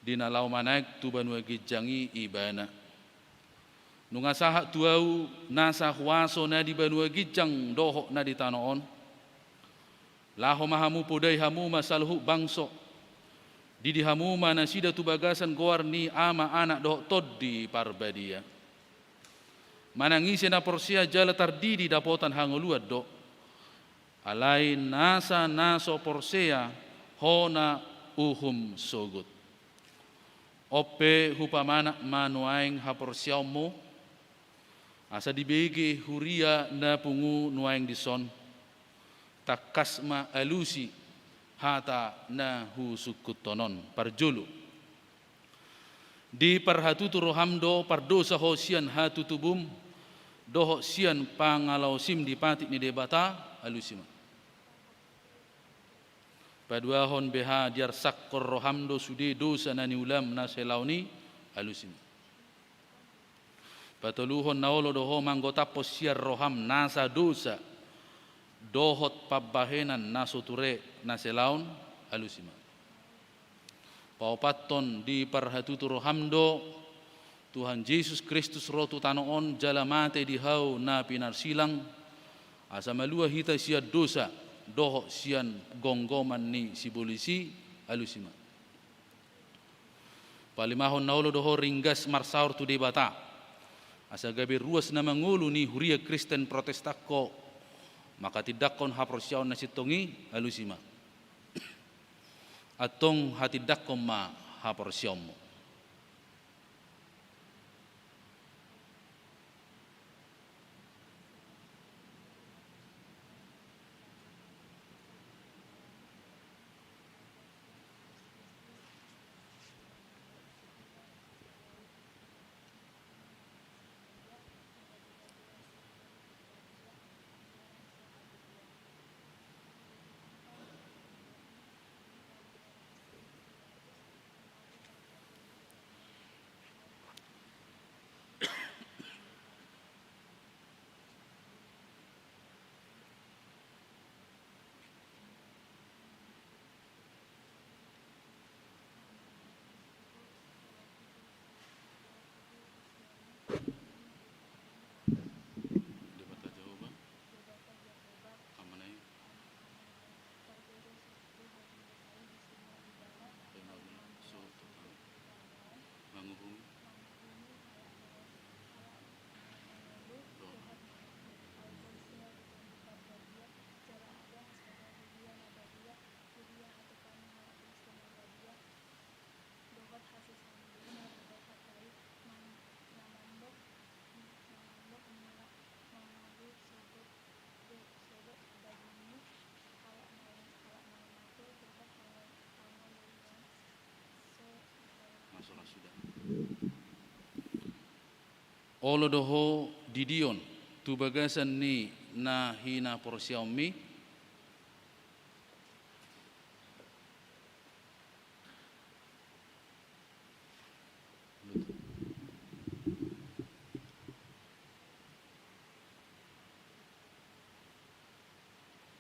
di na laho manaek tu banua ginjang i ibana. Nunga sahat tu ahu nasa huaso na di banua ginjang dohot na di tano on. Laho ma hamu podai hamu ma saluhut bangso. Didi hamu ma nasida tu bagasan goar ni Ama, Anak dohot Tondi Parbadia. Manang ise na porsea jala tardidi dapotan hangoluan do. Alai nasa na so porsea hona uhum sogot. On pe hupamanak ma nuaeng haporseaonmu, asa dibege huria na pungu nuaeng dison, tangkas ma alusi hata na husungkunhon on. Parjolo. Diparhatutu roham do pardosa ho sian hatutubum dohot sian pangalaosim di patik ni Debata? Alusi ma. Paduahon, beha diarsakkon roham do sude dosa na niulam na selaon i? Alusi ma. Patoluhon, na olo do ho manggotaphon sian roham nasa dosa dohot pambahenan na so ture na selaon? Alusi ma. Paopathon, diparhatutu roham do Tuhan Jesus Kristus ro tu tano on jala mate di hau na pinarsilang, asa malua hita sian dosa dohot sian gomgoman ni sibolis i. Alusi ma. Palimahon na olo do ho ringgas marsaor tu Debata, asa gabe ruas na mangolu ni huria Kristen Protestan ho, manghatindanghon haporseaon na sintong i. Alusi ma. Antong hatindanghon ma haporseaonmu. Debata Jahowa, Amanta na di surgo, mangurupi dohot dohot hasesandona dohot hatai na mandok, na mandok mula mangalu sogot, sogot dagingni, halak na, halak na mate dohot hangoluan. Maso ra suda. Olo do ho didion tu bagasan ni na hinaporseaonmi.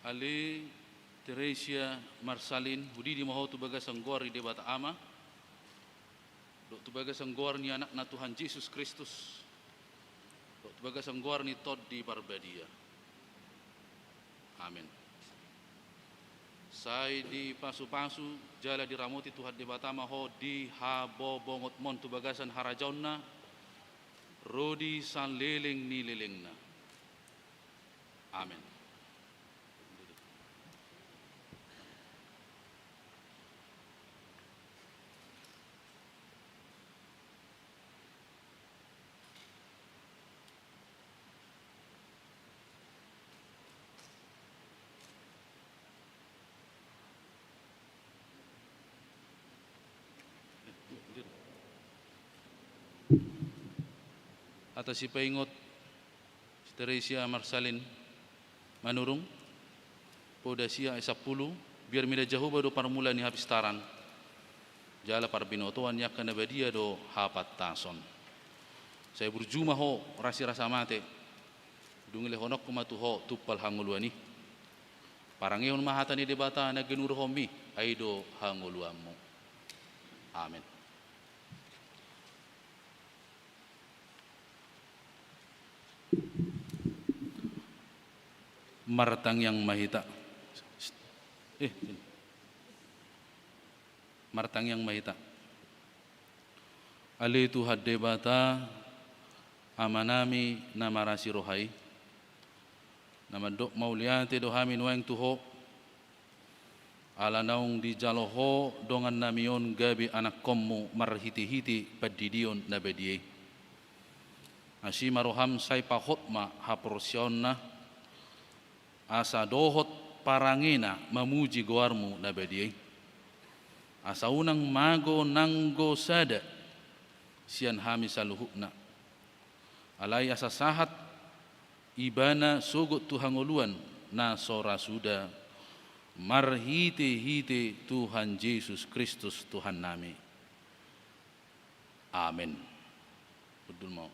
Ale Teresia Marsalin, hudidi ma ho tu bagasan goar ni Debata Ama, dohot tu bagasan goar ni Anakna Tuhan Jesus Kristus, dohot tu bagasan goar ni Tondi Parbadia. Amen. Sai dipasupasu jala diramoti Tuhan Debata ma ho di habobongotmon tu bagasan harajaonna, ro di saleleng ni lelengna. Amen. Hata sipaingot si Teresia Marsalin Manurung, poda sia ayat sampulu, biar mida Jahowa do parmulaan ni hapistaran, jala parbinotoan ni angka na badia do hapantason. Sai burju ma ho rasirasa mate, dung dilehononku ma tu ho tumpal hangoluan i. Parangehon ma hata ni Debata na ginuruhonmi, ai do hangoluanmu. Amen. Martangiang ma hita. Eh, martangiang ma hita. Ale Tuhan Debata, Amanami na marasi roha i, na mandok mauliate do hami nuaeng tu Ho, ala naung dijalo Ho dongannami on gabe anakkonmu marhitehite pandidion na badia i. Asi ma roham, sai pahot ma haporseaonna, asa dohot parangena mamuji goarmu na badia i. Asa unang mago nanggo sada sian hami saluhutna. Alai asa sahat Ibana sogot tu hangoluan na so ra suda, marhitehite Tuhan Jesus Kristus Tuhannami. Amen. Hundul ma ho.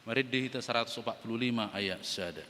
Marende hita saratus opat pulu lima ayat sada.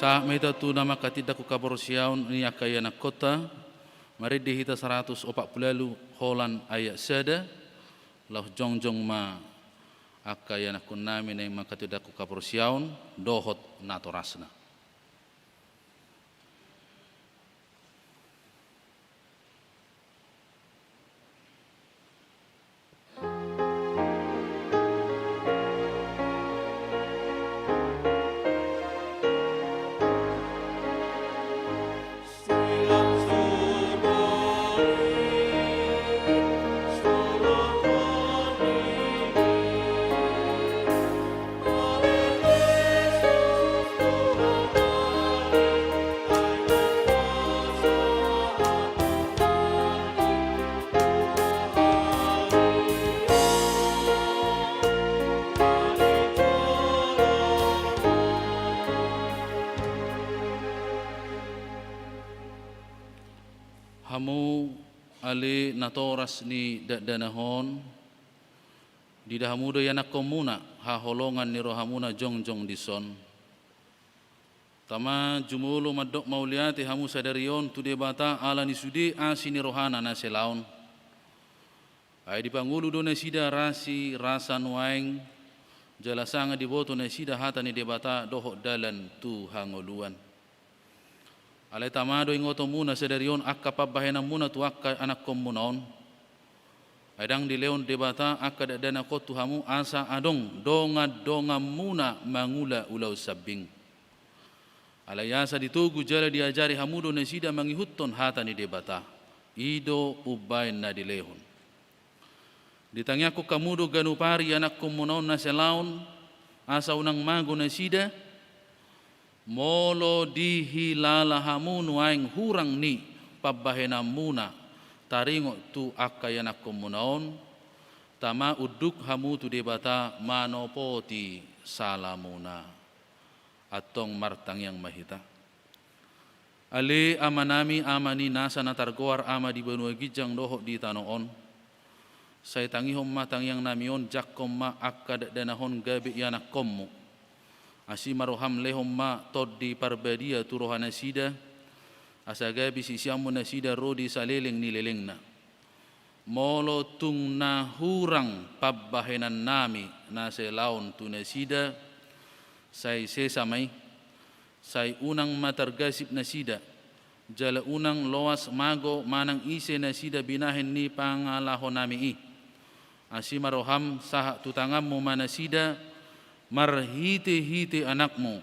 Maido tu na mangkatindangkon haporseaon ni angka ianakhonta, marende hita saratus opat pulu ualu holan ayat sada, laos jongjong ma angka ianakhonnami naeng mangkatindangkon haporseaon dohot natorasna. Hamu ale natoras ni dakdanak on, diida hamu do ianakhonmuna haholongan ni rohamuna jongjong dison. Tama, jumolo mandok mauliate hamu sadari on tu Debata ala ni sude asi ni rohana na selaon. Ai dipangolu do nasida rasirasa nuaeng, jala sanga diboto nasida hata ni Debata dohot dalan tu hangoluan. Alai tama do ingotonmuna sadari on angka pambahenanmuna tu angka anakhonmuna on. Ai ndang dilehon Debata angka dakdanak on tu hamu asa adong dongandonganmuna mangula ulaon sambing. Alai asa ditogu jala diajari hamu do nasida mangihuthon hata ni Debata. I do umbahen na dilehon. Ditangiangkon hamu do ganup ari ianakhonmuna on na selaon, asa unang mago nasida, molo dihilala hamu nuaeng hurang ni pambahenanmuna taringot tu angka ianakhonmuna on, tama unduk hamu tu Debata manopoti salamuna. Antong martangiang ma hita. Ale Amanami, Ama ni nasa na targoar Ama di banua ginjang dohot di tano on. Sai tangihon ma tangiangnami on, jangkon ma angka dakdanak on gabe ianakhonmu. Asi ma roham, lehon ma Tondi Parbadia tu rohanasida, asa gabe siseanmu nasida ro di saleleng ni lelengna. Molo tung na hurang pambahenannami na selaon tu nasida, sai sesa ma i, sai unang ma targasip nasida, jala unang loas mago manang ise nasida binahen ni pangalahonami i. Asi ma roham, sahat tu tanganmu ma nasida, marhitehite Anakmu,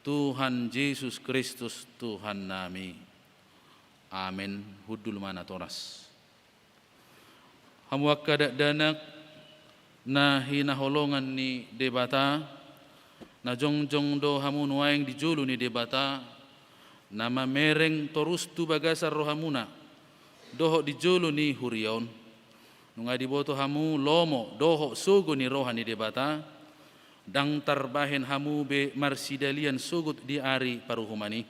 Tuhan Jesus Kristus, Tuhannami. Amen. Hundul ma natoras. Hamu angka dakdanak na hinaholongan ni Debata, na jongjong do hamu nuaeng di jolo ni Debata, na mamereng torus tu bagasan rohamuna dohot di jolo ni huria on. Nunga diboto hamu lomo dohot sogo ni roha ni Debata, ndang tarbahen hamu be marsidalian sogot di ari paruhuman i.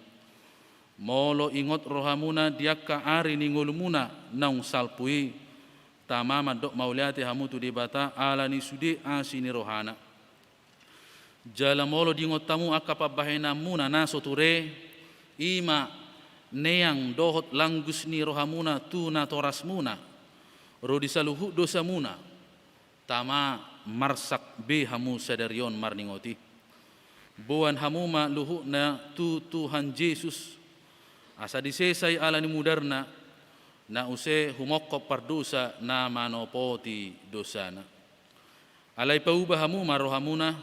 Molo ingot rohamuna di angka ari ni ngolumuna naung salpu i, tama mandok mauliate hamu tu Debata ala ni sude asi ni rohana. Jala molo diingot hamu angka pambahenanmuna na so ture, i ma neang dohot langgus ni rohamuna tu natorasmuna, ro di saluhut dosamuna, tama marsak be hamu sadari on marningot i. Boan hamu ma luhutna tu Tuhan Jesus, asa disesa i ala ni mudarna, na use humongkop pardosa na manopoti dosana. Alai pauba hamu ma rohamuna,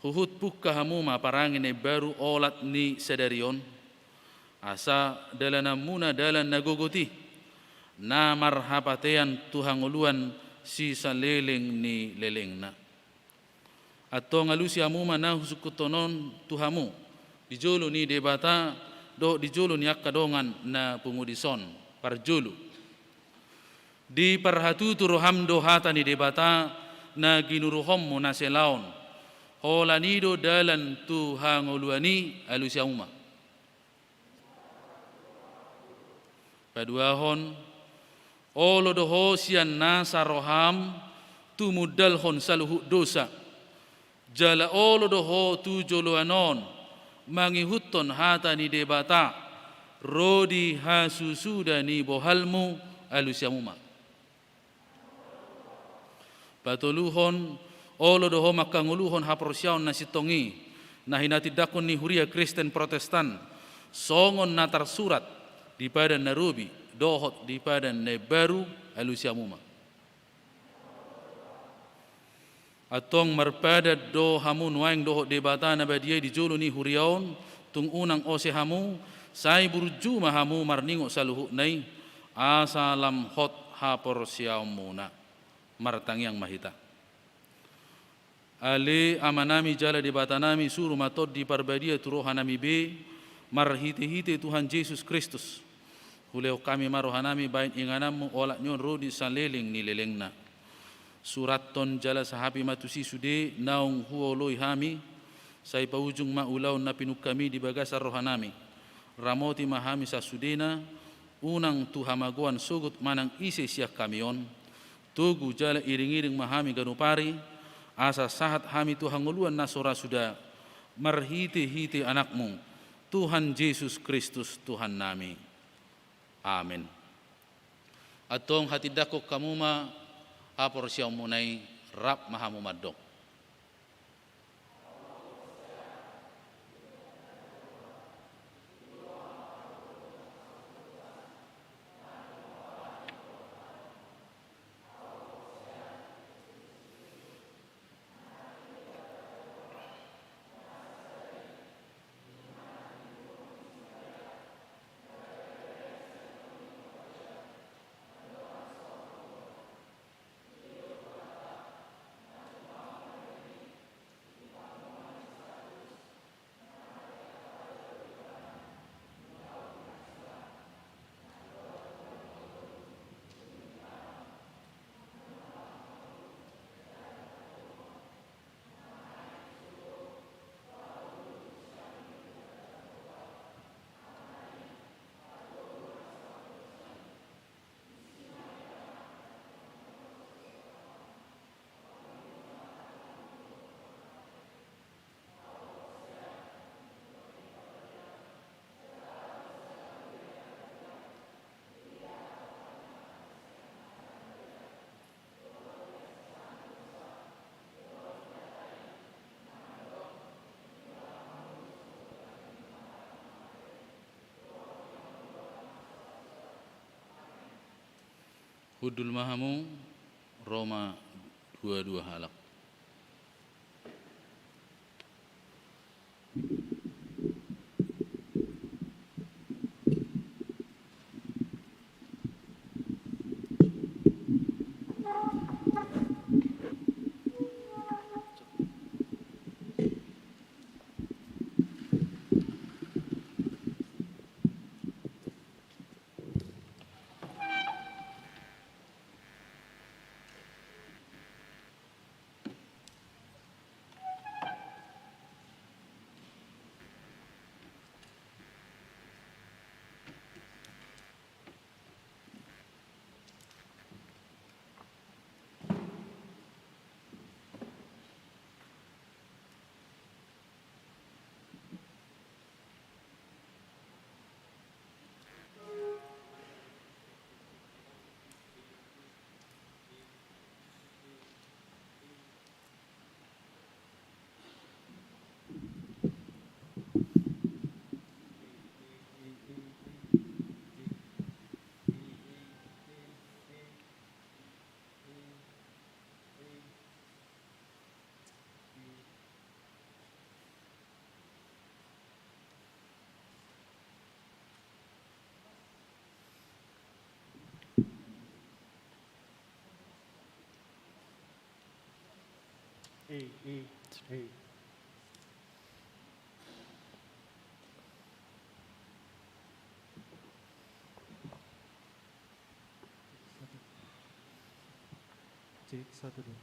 huhut pungka hamu ma parange na imbaru olat ni sadari on, asa dalananmuna dalan na gogot i, na marhapatean tu hangoluan sisaleleng ni lelengna. Antong alusi hamu ma na husungkunhon on tu hamu, di jolo ni Debata, dohot di jolo ni angka dongan na pungu dison, parjolo. Diparhatutu roham do hata ni Debata, na ginuruhonmu na selaon. Holan i do dalan tu hangoluan i, alusi hamu ma. Paduahon, olo do ho sian nasa roham tumundalhon saluhut dosa. Jala olo do ho tu joloan on Mangihuthon hata ni Debata, ro di hasusuda ni bohalmu, alusi hamu ma. Patoluhon, olo do ho manghangoluhon haporseaon na sintong i, na hinatindangkon ni Huria Kristen Protestan, songon na tarsurat di Padan na Robi dohot di Padan na Imbaru, alusi hamu ma. Antong marpadan do hamu nuaeng dohot Debata na badia i di jolo ni huria on, tung unang ose hamu, sai burju ma hamu marningot saluhutna i, asa lam hot haporseaonmuna. Martangiang ma hita. Ale Amanami jala Debatanami, suru ma Tondi Parbadia tu rohanami be, marhitehite Tuhan Jesus Kristus. Hulehon hami ma rohanami bahen ingananmu, olat ni on ro di saleleng ni lelengna. Surathon jala sahapi ma tusi sude naung huoloi hami, sai paujung ma ulaon na pinungka-Mi di bagasan rohanami. Ramoti ma hami sasudena, unang tu hamagoan sogot manang ise sian hami on. Togu jala iring-iring ma hami ganup ari, asa sahat hami tu hangoluan na so ra suda, marhite-hite Anakmu, Tuhan Jesus Kristus Tuhannami. Amen. Antong hatindangkon hamu ma haporseaonmuna i, rap ma hamu mandok. Hundul ma hamu, ro ma dua-dua halak. Cek, satu, dua.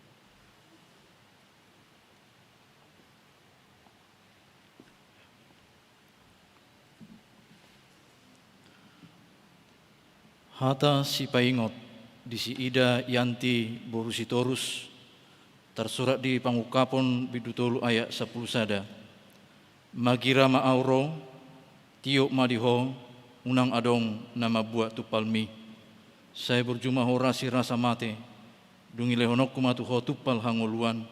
Hata sipaingot di si Ida Yanti boru Sitorus, tarsurat di Pangungkapon bindu tolu ayat sampulu sada. Magira ma ahu ro, tiop ma di ho, unang adong na mambuat tumpalmi. Sai burju ma ho rasi rasa mate, dung ilehononku ma tu ho tumpal hangoluan,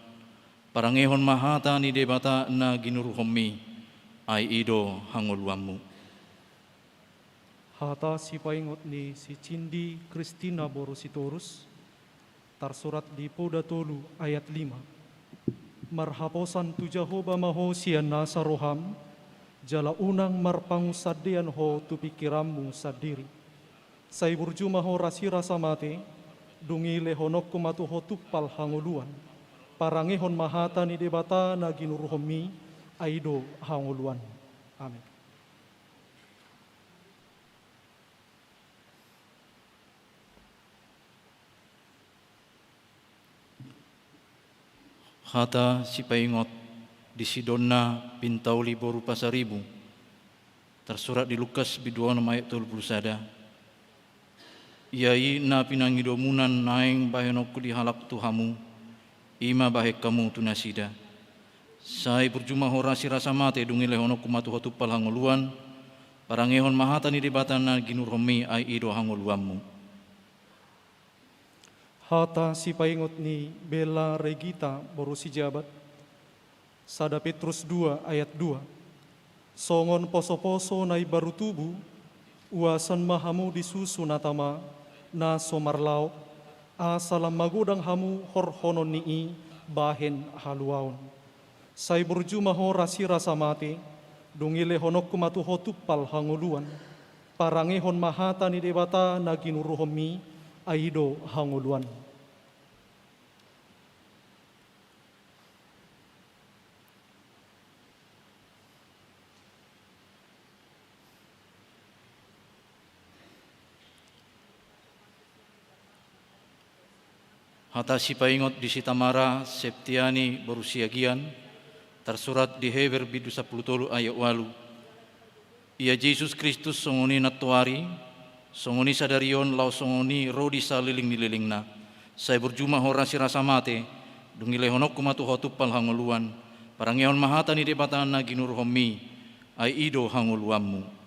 parangehon ma hata ni Debata na ginuruhonmi, ai i do hangoluanmu. Hata sipaingot ni si Cindi Kristina boru Sitorus, tarsurat di Poda tolu ayat lima. Marhaposan tu Jahowa ma ho sian nasa roham, jala unang marpangunsandean ho tu pingkiranmu sandiri. Sai burju ma ho rasi rasa mate, dung ilehononku ma tu ho tumpal hangoluan, parangehon ma hata ni Debata na ginuruhonmi, ai i do hangoluan. Amen. Hata sipaingot di si Donna Pintauli boru Pasaribu, tarsurat di Lukas bindu onom ayat tolu pulu sada. Ia i na pinangidomunan naeng bahenonku dihalak tu hamu, i ma bahen hamu tu nasida. Sai burju ma ho rasi rasa mate, dung ilehononku ma tu ho tumpal hangoluan, parangehon ma hata ni Debata na ginuruhonmi, ai i do hangoluanmu. Hata sipaingot ni Bella Regita boru Sijabat, sada Petrus dua ayat dua. Songon posoposo na imbaru tubu, uasan ma hamu di susu na tama, na so marlaok, asa lam magodang hamu horhonon ni i bahen haluaon. Sai burju ma ho rasi rasa mate, dung ilehononku ma tu ho tumpal hangoluan, parangehon ma hata ni Debata na ginuruhonmi, ai i do hangoluan. Hata sipaingot di si Tamara Septiani boru Siagian, tarsurat di Heber bindu sampulu tolu ayat ualu. Ia Jesus Kristus songon i nantoari, songon i sadari on laos songon i ro di saleleng ni lelengna. Sai burju ma ho rasi rasa mate, dung ilehononku ma tu ho tumpal hangoluan, parangehon ma hata ni Debata na ginuruhonmi, ai i do hangoluanmu.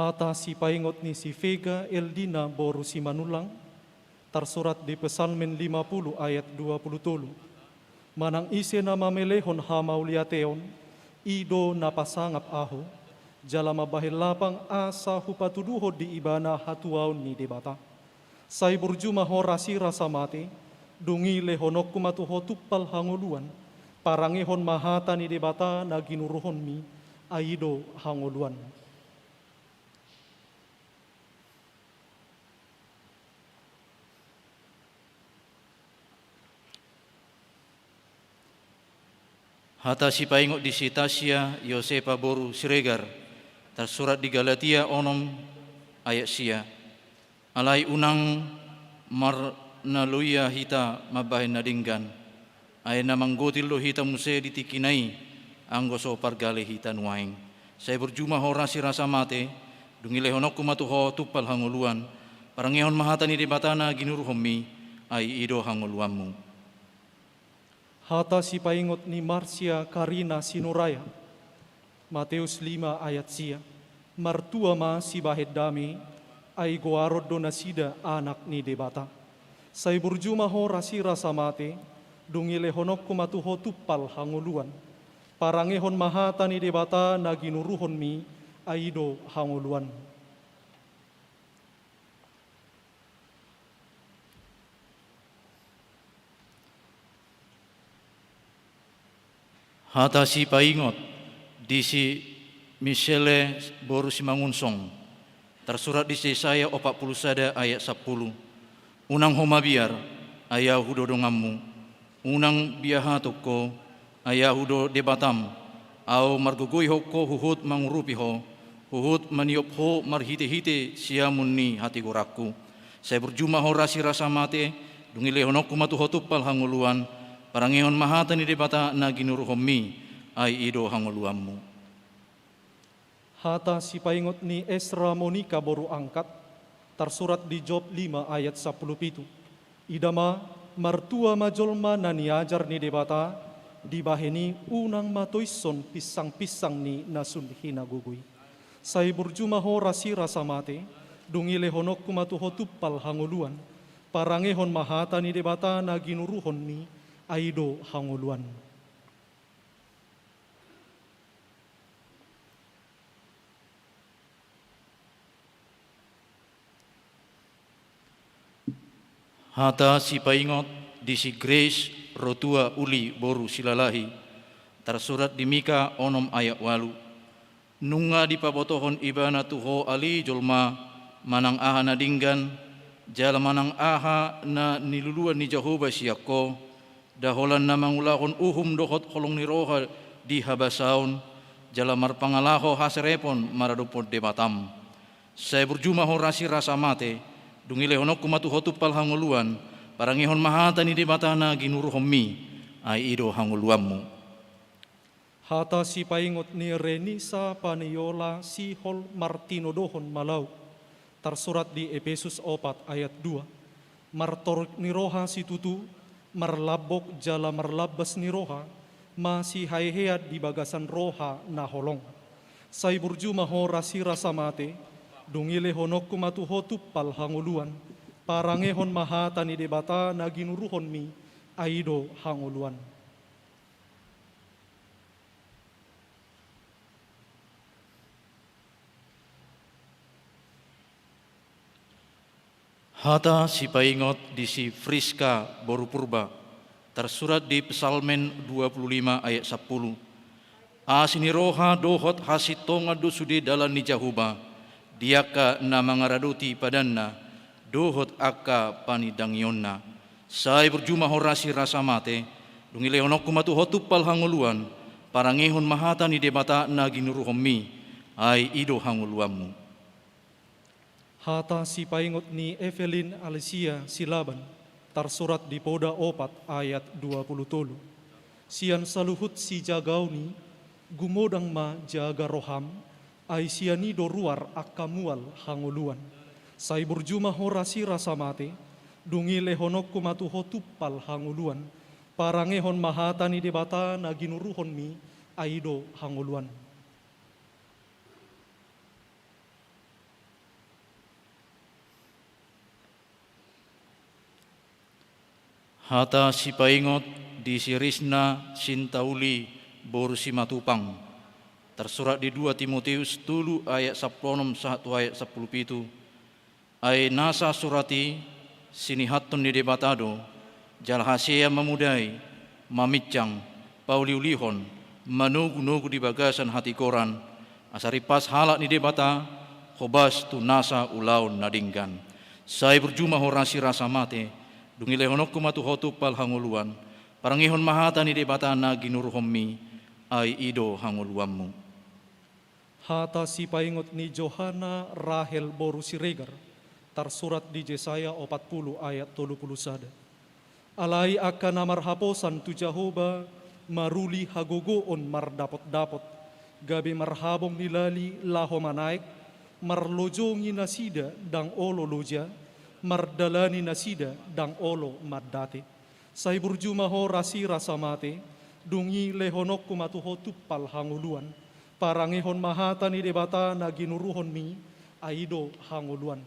Hata sipaingot ni si Vega Eldina boru Simanullang, tarsurat di Psalmen lima pulu ayat dua pulu tolu. Manang ise na mamelehon hamauliateon, i do na pasangap ahu, jala mambahen lapang asa hupatuduhon di ibana hatuaon ni Debata. Sai burju ma ho rasi rasa mate, dung ilehononku ma tu ho tumpal hangoluan, parangehon ma hata ni Debata na ginuruhonmi, ai i do hangoluan. Hata sipaingot di si Tasia Yosepa boru Siregar, tarsurat di Galatia onom ayat sia. Alai unang marnaloia hita mambahen na denggan, ai na manggotil do hita muse di tingkina i, anggo so pargale hita nuaeng. Sai burju ma ho rasi rasa mate, dung ilehononku ma tu ho tumpal hangoluan, parangehon ma hata ni Debata na ginuruhonmi, ai i do hangoluanmu. Hata sipaingot ni Marsia Karina Sinuraya, Mateus lima ayat sia. Martua ma sibahen dame, ai goaron do nasida anak ni Debata. Sai burju ma ho rasi rasa mate, dung ilehononku ma tu ho tumpal hangoluan, parangehon ma hata ni Debata na ginuruhonmi, ai i do hangoluan. Hata sipaingot di si Misele boru Simangunsong, tarsurat di si Jesaya opat pulu sada ayat sampulu. Unang ho mabiar, ai ahu do donganmu. Unang biahaton ho, ai ahu do Debatam. Ahu margogoihon ho huhut mangurupi ho, huhut maniop ho marhitehite siamun ni hatigoranku. Sai burju ma ho rasi rasa mate, dung ilehononku ma tu ho tumpal hangoluan, parangehon ma hata ni Debata na ginuruhonmi, ai i do hangoluanmu. Hata sipaingot ni Esra Monika boru Angkat, tarsurat di Job lima ayat sampulu pitu. Ida ma, martua ma jolma na niajar ni Debata, Dibahen i unang ma toishon pinsang-pinsang ni na sun hinagogo i. Sai burju ma ho rasirasa mate, dung i lehononku ma tu ho tumpal hangoluan, parangehon ma hata ni Debata na ginuruhonmi, ai do hangoluan. Hata sipaingot di si Grace Rotua Uli boru Silalahi, tarsurat di Mika onom ayat ualu. Nunga dipabotohon ibana tu ho ale jolma, manang aha na denggan, jala manang aha na niluluan ni Jahowa sian ho, da holan na mangulahon uhum dohot holong ni roha di habasaon, jala marpangalaho haserepon maradophon Debatam. Sai burju ma ho rasirasa mate, dung i lehononku ma tu ho tumpal hangoluan, parangehon ma hata ni Debata na ginuruhonmi, ai i do hangoluanmu. Hata sipaingot ni Renisa Paniola sihol martinodohon malauk, tarsurat di Epesus opat ayat dua. Martoruk ni roha situtu, marlambok jala marlambas ni roha, masihehean di bagasan roha na holong. Sai burju ma ho rasirasa mate, dung i lehononku ma tu ho tumpal hangoluan, parangehon ma hata ni Debata na ginuruhonmi, ai i do hangoluan. Hata sipaingot di si Friska boru Purba, tarsurat di Psalmen dua pulu lima ayat sampulu. Asi ni roha dohot hasintongan do sude dalan ni Jahowa, di angka na mangaradoti padanna, dohot angka panindangionna. Sai burju ma ho rasirasa mate, dung i lehononku ma tu ho tumpal hangoluan, parangehon ma hata ni Debata na ginuruhonmi, ai i do hangoluanmu. Hata sipaingot ni Evelyn Alicia Silaban, tarsurat di Poda opat ayat dua pulu tolu. Sian saluhut sijagaon i, gumodang ma jaga roham, ai sian i do ruar angka mual hangoluan. Sai burju ma ho rasirasa mate, dung i lehononku ma tu ho tumpal hangoluan, parangehon ma hata ni Debata na ginuruhonmi, ai i do hangoluan. Hata sipaingot di si Risna Sintauli boru Simatupang, tarsurat di dua Timoteus tolu ayat sampulu onom sahat tu ayat sampulu pitu. Ai nasa surat i sinihathon ni Debata do, jala hasea mamudai, mamincang, pauliulihon, manogunogu di bagasan hatigoran, asa rimpas halak ni Debata, hobas tu nasa ulaon na denggan. Sai burju ma ho rasirasa mate, dung i lehononku ma tu ho tumpal hangoluan, parangehon ma hata ni Debata na ginuruhonmi, ai i do hangoluanmu. Hata sipaingot ni Johana Rahel boru Siregar, tarsurat di Jesaya opat pulu ayat tolu pulu sada. Alai angka na marhaposan tu Jahowa, maruli hagogoon mardapotdapot, gabe marhabong ni lali laho manaek, marlojongi nasida ndang olo loja, mardalani nasida ndang olo mandate. Sai burju ma ho rasirasa mate, dung i lehononku ma tu ho tumpal hangoluan, parangehon ma hata ni Debata na ginuruhonmi, ai i do hangoluan.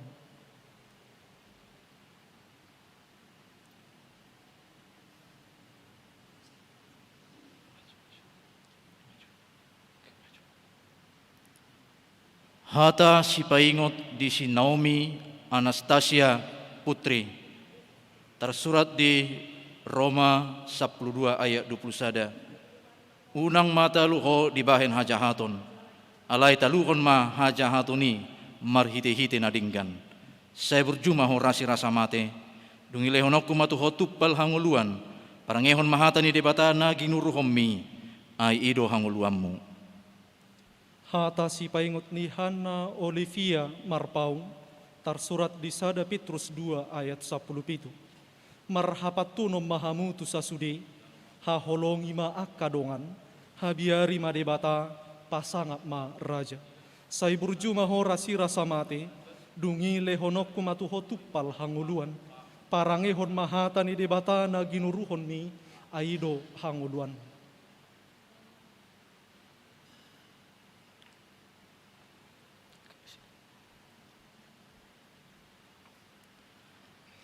Hata sipaingot di si Naomi Anastasia Putri, tarsurat di Roma sampulu dua ayat dua pulu sada. Unang ma talu ho dibahen hajahaton, alai taluhon ma hajahaton i marhitehite na denggan. Sai burju ma ho rasirasa mate, dung i lehononku ma tu ho tumpal hangoluan, parangehon ma hata ni Debata na ginuruhonmi, ai i do hangoluanmu. Hata sipaingot ni Hanna Olivia Marpaung, tarsurat di sada Petrus dua ayat sampulu pitu. Marhapantunon ma hamu tu sasude, haholongi ma angka dongan, habiari ma Debata, pasangap ma raja. Sai burju ma ho rasirasa mate, dung i lehononku ma tu ho tumpal hangoluan, parangehon ma hata ni Debata na ginuruhonmi, ai i do hangoluan.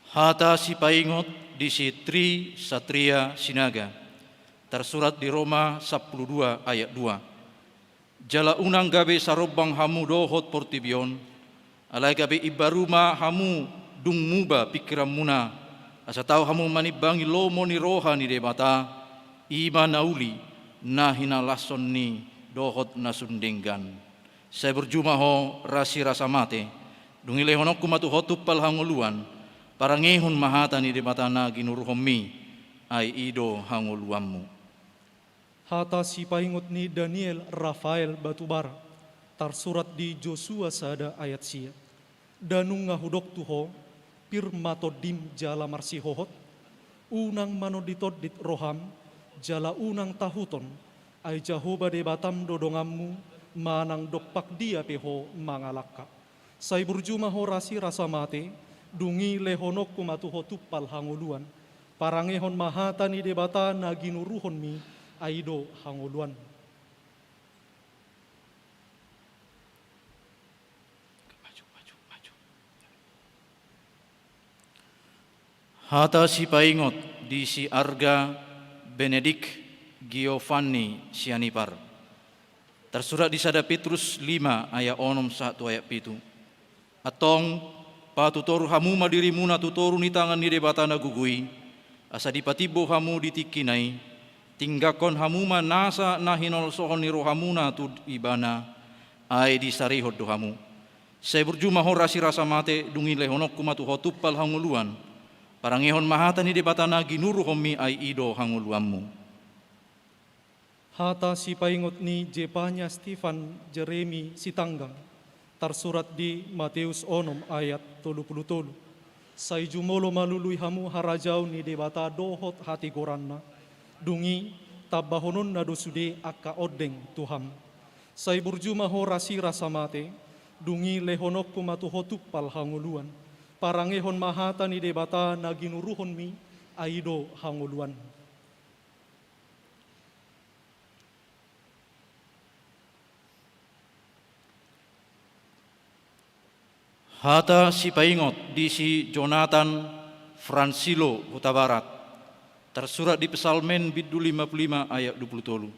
Hata sipaingot di si Tri Satria Sinaga, tarsurat di Roma sampulu dua ayat dua. Jala unang gabe sarombang hamu dohot portibi on, alai gabe imbaru ma hamu dung muba pingkiranmuna, asa tau hamu manimbangi lomo ni roha ni Debata, i ma na uli, na hinalashon ni dohot na sun denggan. Sai burju ma ho rasirasa mate, dung i lehononku ma tu ho tumpal hangoluan, parangehon ma hata ni Debata na ginuruhonmi, ai i do hangoluanmu. Hata sipaingot ni Daniel Rafael Batubara, tarsurat di Josua sada ayat sia. Nda nunga hudok tu ho, pir ma tondim jala marsihohot, unang manonditondit roham, jala unang tahuton, ai Jahowa Debatam do donganmu, manang dompak dia pe ho mangalangka. Sai burju ma ho rasirasa mate, dung i lehononku ma tu ho tumpal hangoluan, parangehon ma hata ni Debata na ginuruhonmi, ai i do hangoluan. Hata sipaingot di si Arga Benedik Giovanni Sianipar. Tarsurat di sada Petrus lima ayat onom sahat tu ayat pitu. Antong, patutoru hamu ma dirimuna tu toru ni tangan ni Debata na gogo i, asa dipatimbo hamu di tingkina i, tingganghon hamu ma nasa na hinolsohon ni rohamuna tu Ibana, ai disarihon do hamu. Sai burju ma ho rasirasa mate, dung i lehononku ma tu ho tumpal hangoluan, parangehon ma hata ni Debata na ginuruhonmi, ai i do hangoluanmu. Hata sipaingot ni Jepanya Stefan Jeremi Sitanggang, tarsurat di Mateus onom ayat tolu pulu tolu. Sai jumolo ma lului hamu harajaon ni Debata dohot hatigoranna, dung i tambahononna do sude angka ondeng tu hamu. Sai burju ma ho rasirasa mate, dung i lehononku ma tu ho tumpal hangoluan, parangehon ma hata ni Debata na ginuruhonmi, ai i do hangoluan. Hata sipaingot di si Jonathan Fransilo Hutabarat, tarsurat di Psalmen bindu lima pulu lima ayat dua pulu tolu.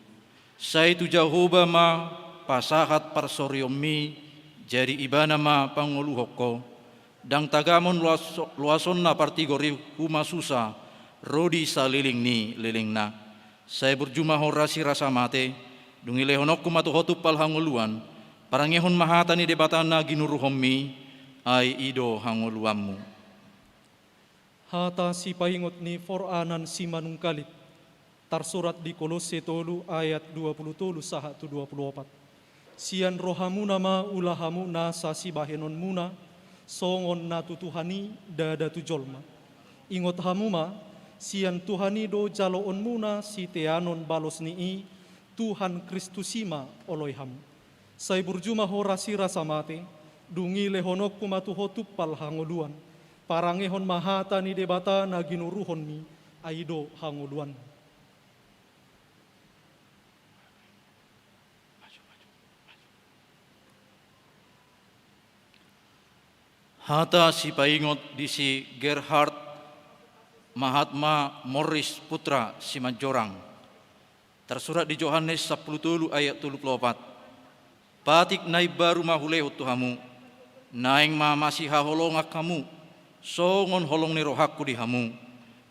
Sai tu Jahowa ma pasahat parsorionmi, jadi Ibana ma pangoluhon ho. Ndang tagamon loas-, loasonna partigor i humasusa ro di saleleng ni lelengna. Sai burju ma ho rasirasa mate, dung i lehononku ma tu ho tumpal hangoluan, parangehon ma hata ni Debata na ginuruhonmi, ai i do hangoluanmu. Hata sipaingot ni Foranan Simanungkalit, tarsurat di Kolosse tolu ayat dua pulu tolu sahat tu dua pulu opat. Sian rohamuna ma ula hamu nasa sibahenonmuna, songon na tu Tuhan i, ndada tu jolma. Ingot hamu ma, sian Tuhan i do jaloonmuna siteanon balos ni i, Tuhan Kristus i ma oloi hamu. Sai burju ma ho rasirasa mate, dung i lehononku ma tu ho tumpal hangoluan, parangehon ma hata ni Debata na ginuruhonmi, ai i do hangoluan. Hata sipaingot di si Gerhard Mahatma Morris Putra Simanjorang. Tarsurat di Johannes sampulu tolu ayat tolu pulu opat. Patik na imbaru ma hulehon tu hamu, naeng ma masihaholongan hamu, songon holong ni rohangku di hamu,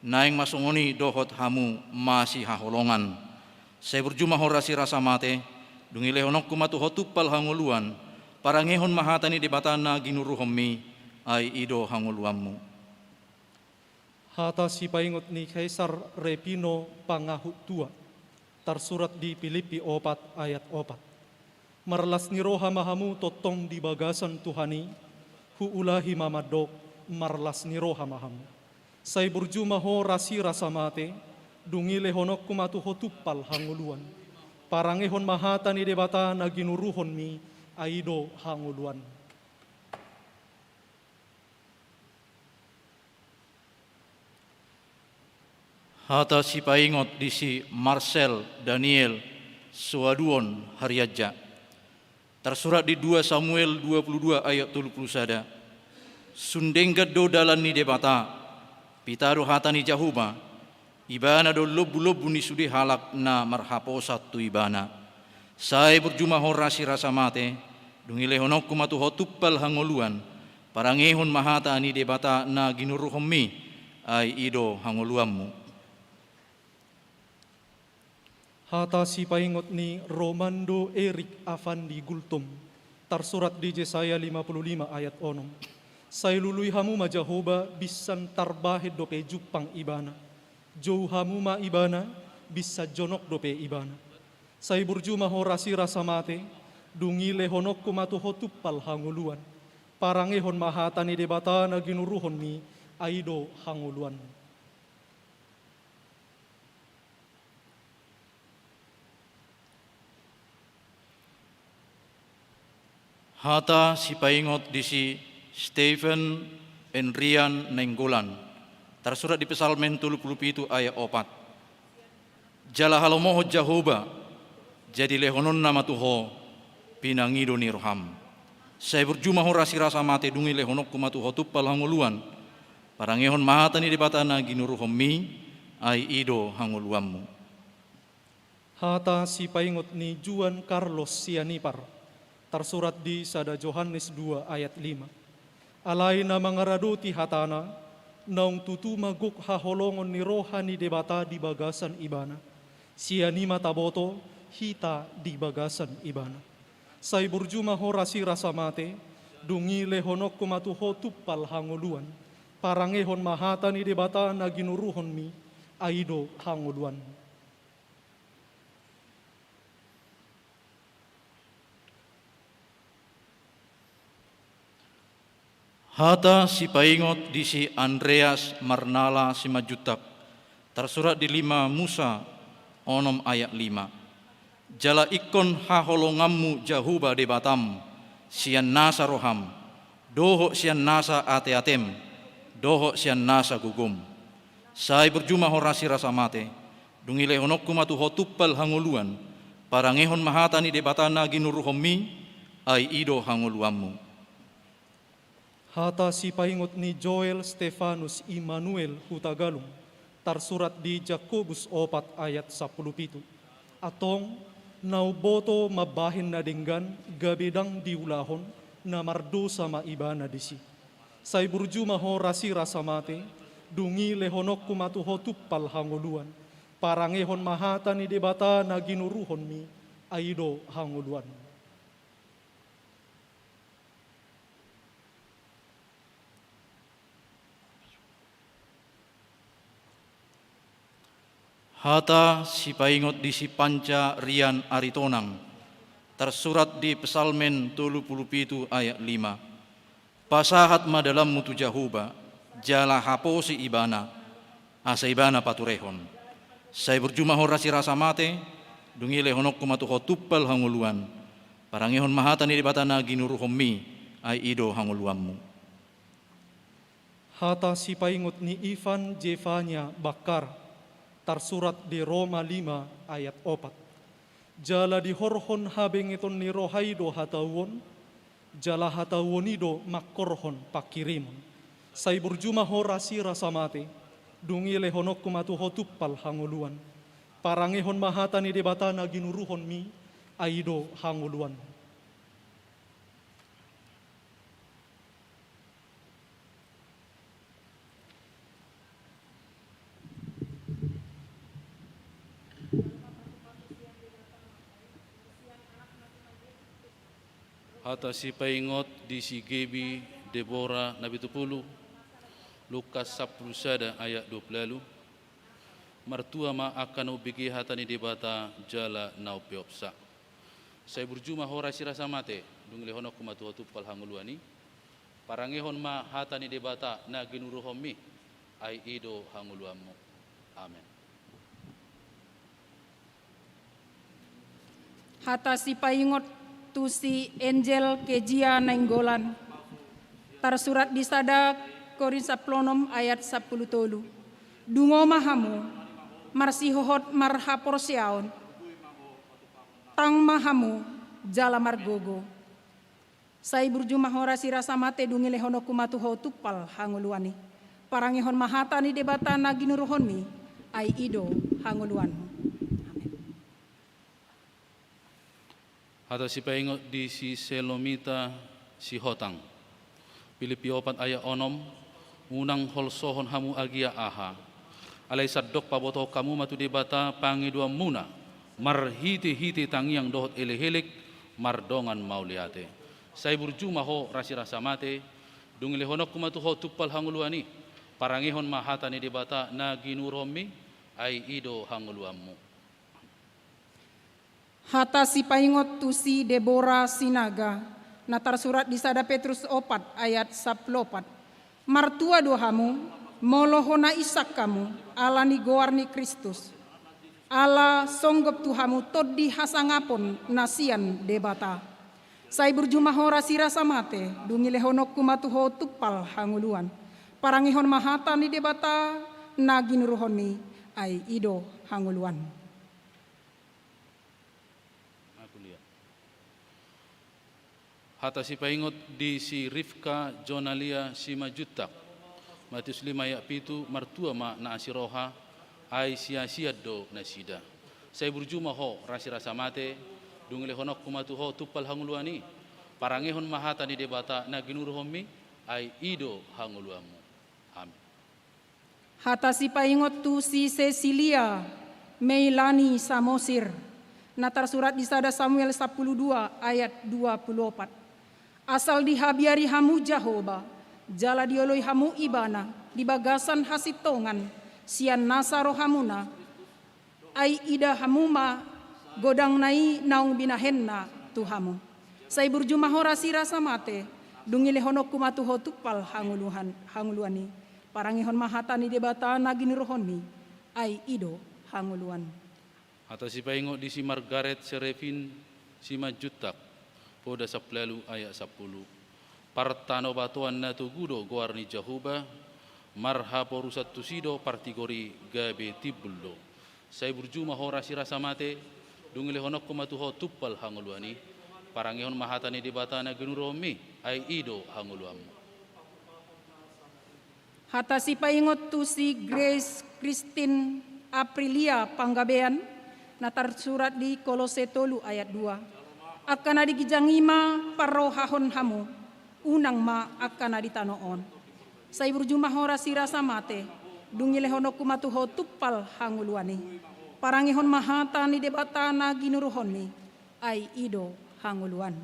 naeng ma songon i dohot hamu masihaholongan. Sai burju ma ho rasirasa mate, dung i lehononku ma tu ho tumpal hangoluan, parangehon ma hata ni Debata na ginuruhonmi, ai i do hangoluanmu. Hata sipaingot ni Kaisar Repino Pangahut Tua, tarsurat di Pilippi opat ayat opat. Marlas ni roha ma hamu tongtong di bagasan Tuhan i, huulahi ma mandok, marlas ni roha ma hamu. Sai burju ma ho rasirasa mate, dung i lehononku ma tu ho tumpal hangoluan. Parangehon ma hata ni Debata na ginuruhonmi, ai i do hangoluan. Hata sipaingot di si Marcel Daniel Soaduon Harianja. Tarsurat di dua Samuel dua pulu dua ayat tolu pulu sada. Sun denggan do dalan ni Debata, Pita do hata ni Jahowa, Ibana do lombu-lombu ni sude halak na marhaposan tu Ibana. Sai burju ma ho rasirasa mate, dung i lehononku ma tu ho tumpal hangoluan, parangehon ma hata ni Debata na ginuruhonmi, ai i do hangoluanmu. Hata sipaingot ni Romando Erik Afandi Gultom, tarsurat di Jesaya lima puluh lima ayat onom. Sai lului hamu ma Jahowa binsan tarbahen dope jumpang Ibana. Jou hamu ma Ibana, binsan jonok dope Ibana. Sai burju ma ho rasirasa mate, dung i lehononku ma tu ho tumpal hangoluan. Parangehon ma hata ni Debata na ginuruhonmi, ai i do hangoluanmu. Hata sipaingot di si Stephen Enrian Nainggolan, tarsurat di Psalmen tolu pulu pitu ayat opat. Jala halomohon Jahowa, jadi lehononna ma tu ho pinangido ni roham. Sai burju ma ho rasirasa mate, dung i lehononku ma tu ho tumpal hangoluan, parangehon ma hata ni Debata na ginuruhonmi, ai i do hangoluanmu. Hata sipaingot ni Juan Carlos Sianipar, tarsurat di sada Johannes dua ayat lima. Alai na mangaradoti hatana, naung tutu ma gok haholongon ni roha ni Debata di bagasan ibana. Sian i ma taboto hita di bagasan ibana. Sai burju ma ho rasirasa mate, dung i lehononku ma tu ho tumpal hangoluan. Parangehon ma hata ni Debata na ginuruhonmi, ai i do hangoluanmu. Hata sipaingot di si Andreas Marnala Simanjuntak, tarsurat di lima Musa onom ayat lima. Jala ingkon haholonganmu Jahowa Debatam, sian nasa roham, dohot sian nasa ateatem, dohot sian nasa gogom. Sai burju ma ho rasirasa mate, dung i lehononku ma tu ho tumpal hangoluan, parangehon ma hata ni Debata na ginuruhonmi, ai i do hangoluanmu. Hata sipaingot ni Joel Stefanus Immanuel Hutagalung, tarsurat di Jakobus opat ayat sampulu pitu. Antong, na umboto mambahen na denggan gabe ndang diulahon, na mardosa ma ibana disi. Sai burju ma ho rasirasa mate, dung i lehononku ma tu ho tumpal hangoluan. Parangehon ma hata ni Debata na ginuruhonmi, ai i do hangoluanmu. Hata sipaingot di si Panca Rian Aritonang, tarsurat di Psalmen tolu pulu pitu ayat lima. Pasahat ma dalanmu tu Jahowa, jala haposi Ibana, asa Ibana paturehon. Sai burju ma ho rasirasa mate, dung i lehononku ma tu ho tumpal hangoluan. Parangehon ma hata ni Debata na ginuruhonmi, ai i do hangoluanmu. Hata sipaingot ni Ivan Jefanya Bakkar, tarsurat di Roma lima ayat opat. Jala dihorhon habengeton ni roha i do hatauon, jala hatauon i do mangkorhon pangkirimon. Sai burju ma ho rasirasa mate, dung i lehononku ma tu ho tumpal hangoluan. Parangehon ma hata ni Debata na ginuruhonmi, ai i do hangoluanmu. Hata sipaingot di si Gebi Debora Napitupulu, Lukas sampulu sada ayat dua pulu ualu. Martua ma angka na umbege hata ni Debata jala na umpeopsa. Sai burju ma ho rasirasa mate, dung i lehononku ma tu ho tumpal hangoluan i. Parangehon ma hata ni Debata na ginuruhonmi, ai i do hangoluanmu. Amen. Hata sipaingot tu si Angel Kejia Nainggolan, tarsurat di sada Korint sampulu onom ayat sampulu tolu. Dungo ma hamu, marsihohot marhaporseaon, tang ma hamu, jala margogo. Sai burju ma ho rasirasa mate, dung i lehononku ma tu ho tumpal hangoluan i. Parangehon ma hata ni Debata na ginuruhonmi, ai i do hangoluanmu. Amen. Hata sipaingot di si Selomita Sihotang. Pilippi opat ayat onom, unang holsohon hamu agia aha. Alai sandok pabotohon hamu ma tu Debata pangidoanmuna, marhitehite tangiang dohot elekelek, mardongan mauliate. Sai burju ma ho rasirasa mate, dung ilehononku ma tu ho tumpal hangoluan i, parangehon ma hata ni Debata na ginuruhonmi, ai i do hangoluanmu. Hata sipaingot tu si Debora Sinaga, na tarsurat di sada Petrus opat ayat sampulu opat. Martua do hamu, molo hona insak hamu, ala ni goar ni Kristus. Ala songgop tu hamu tondi hasangapon na sian Debata. Sai burju ma ho rasirasa mate, dung ilehononku ma tu ho tumpal hangoluan. Parangehon ma hata ni Debata na ginuruhonmi, ai i do hangoluan. Hata sipaingot di si Rifka Jonalia Simanjuntak. Matius lima ayat pitu, martua ma na asi roha, ai siasian do nasida. Sai burju ma ho rasirasa mate, dung ilehononku ma tu ho tumpal hangoluan i, parangehon ma hata ni Debata na ginuruhonmi, ai i do hangoluanmu. Amen. Hata sipaingot tu si Cecilia Meilani Samosir, na tarsurat di sada Samuel sampulu dua ayat dua pulu opat. Asal dihabiari hamu Jahowa, jala dioloi hamu Ibana di bagasan hasintongan sian nasa rohamuna, ai ida hamu ma godangna i naung binahenna tu hamu. Sai burju ma ho rasirasa mate, dung ilehononku ma tu ho tumpal hangoluan, hangoluan i. Parangehon ma hata ni Debata na ginuruhonmi, ai i do hangoluan. Hata sipaingot di si Margaret Serefin Simanjuntak, Poda sampulu ualu ayat sampulu. Partanobatoan na togu do goar ni Jahowa, marhaporusan tusi do partigor i gabe timbul do. Sai burju ma ho rasirasa mate, dung ilehononku ma tu ho tumpal hangoluan i, parangehon ma hata ni Debata na ginuruhonmi, ai i do hangoluanmu. Hata sipaingot tu si Grace Christine Aprilia Panggabean, na tarsurat di Kolose tolu ayat dua. Angka na di ginjang i ma parrohahon hamu, unang ma angka na di tano on. Sai burju ma ho rasirasa mate, dung ilehononku ma tu ho tumpal hangoluan i. Parangehon ma hata ni Debata na ginuruhonmi, ai i do hangoluan.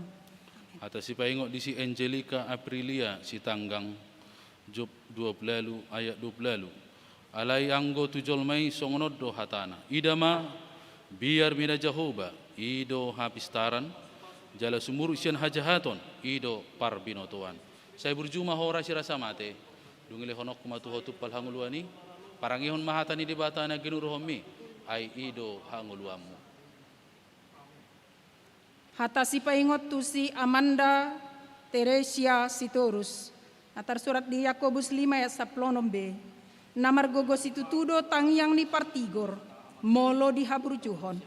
Hata sipaingot di si Angelica Aprilia Sitanggang, Job dua pulu ualu ayat dua pulu ualu. Alai anggo tu jolma i songon on do hatana. Ida ma, biar mida Jahowa, i do hapistaran, jala sumurut sian hajahaton, i do parbinotoan. Sai burju ma ho rasirasa mate, dung ilehononku ma tu ho tumpal hangoluan i, parangehon ma hata ni Debata na ginuruhonmi, ai i do hangoluanmu. Hata sipaingot tu si Amanda Teresia Sitorus, na tarsurat di Yakobus lima ayat sampulu onom b. Na margogo situtu do tangiang ni partigor, molo dihaburjuhon.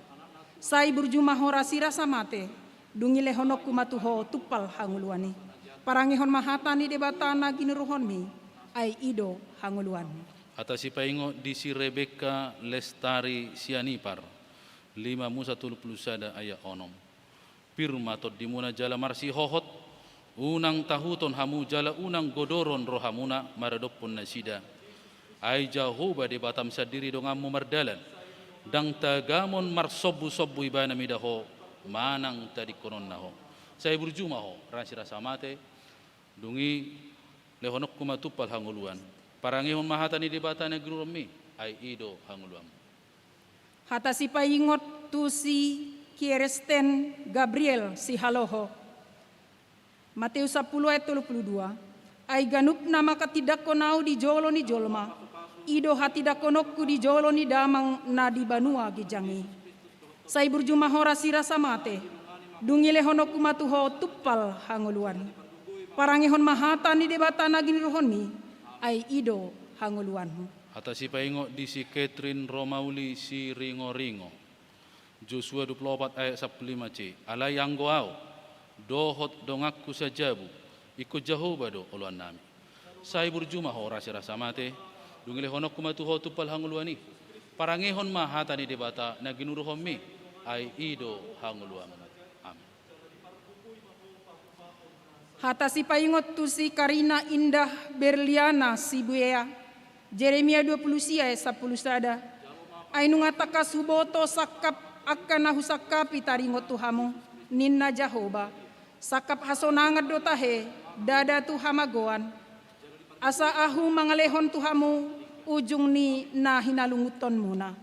Sai burju ma ho rasirasa mate, dung ilehononku ma tu ho tumpal hangoluan i. Parangehon ma hata ni Debata na ginuruhonmi, ai i do hangoluanmu. Hata sipaingot di si Rebekka Lestari Sianipar, lima Musa tolu pulu sada ayat onom. Pir ma tondimuna jala marsihohot, unang tahuton hamu jala unang godoron rohamuna maradophon nasida. Ai Jahowa Debatam sandiri donganmu mardalan, ndang tagamon marsombusombu Ibana mida ho, manang tadingkononna ho. Sai burju ma ho rasirasa mate, dung i lehononku ma tumpal hangoluan. Parangehon ma hata ni Debata na ginuruhonmi, ai i do hangoluanmu. Hata sipaingot tu si Kieresten Gabriel Sihaloho. Mateus sampulu ayat tolu pulu dua. Ai ganup na manghatindanghon ahu di jolo ni jolma, i do hatindangkononku di jolo ni Damang na di banua ginjang i. Sai burju ma ho rasirasa mate, dung ilehononku ma tu ho tumpal hangoluan. Parangehon ma hata ni Debata na ginuruhonmi, ai i do hangoluanmu. Hata sipaingot di si Catherine Romauli Siringoringo. Josua dua pulu opat ayat sampulu lima c. Alai anggo ahu dohot donganku sajabu, ingkon Jahowa do oloannami. Sai burju ma ho, rasirasa mate, dung ilehononku ma tu ho tumpal hangoluan i. Parangehon ma hata ni Debata na ginuruhonmi, ai i do hangoluanmu. Amen. Hata sipaingot tu si Karina Indah Berliana Sibuea, Jeremia dua pulu sia ayat sampulu sada. Ai nunga tangkas huboto sangkap angka na husangkapi taringot tu hamu, ninna Jahowa. Sangkap hasonangan do tahe, ndada tu hamagoan. Asa ahu mangalehon tu hamu ujung ni na hinalungunhonmuna.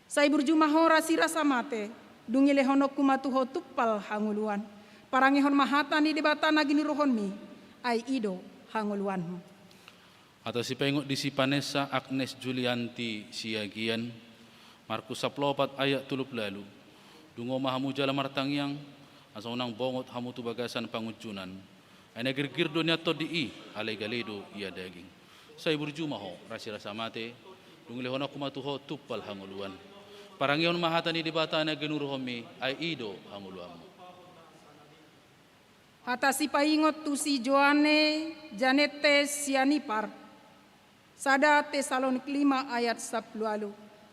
Sai burju ma ho, rasirasa mate, dung ilehononku ma tu ho tumpal hangoluan. Parangehon ma hata ni Debata na ginuruhonmi, ai i do hangoluanmu. Hata sipaingot di si Vanessa Agnes Julianti Siagian, Markus sampulu opat ayat tolu pulu ualu. Dungo ma hamu jala martangiang, asa unang bongot hamu tu bagasan pangunjunan. Ai na girgir do nian tondi i, alai gale do ia daging. Sai burju ma ho, rasirasa mate, dung ilehononku ma tu ho tumpal hangoluan. Parangehon ma hata ni Debata na ginuruhonmi, ai i do hangoluanmu. Hata sipaingot tu si Joanne Janette Sianipar, sada Tesalonik lima ayat sampulu ualu.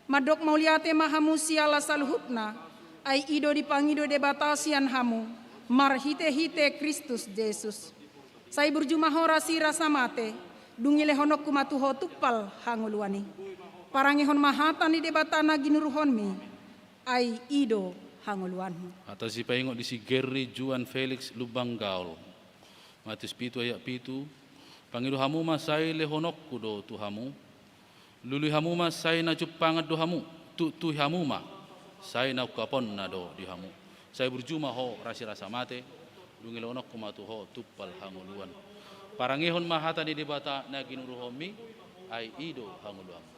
Mandok mauliate ma hamu siala saluhutna, ai i do dipangido Debata sian hamu, marhitehite Kristus Jesus. Sai burju ma ho, rasirasa mate, dung ilehononku ma tu ho tumpal hangoluan i. Parangehon ma hata ni Debata na ginuruhonmi, ai i do hangoluanmu. Hata sipaingot di si Gerry Juan Felix Lumban Gaol. Matius pitu ayat pitu. Pangido hamu ma, sai lehononku do tu hamu. Lului hamu ma, sai na jumpangan do hamu. Tuktui hamu ma, sai na ungkaponna do di hamu. Sai burju ma ho, rasirasa mate, dung ilehononku ma tu ho tumpal hangoluan. Parangehon ma hata ni Debata na ginuruhonmi, ai i do hangoluanmu.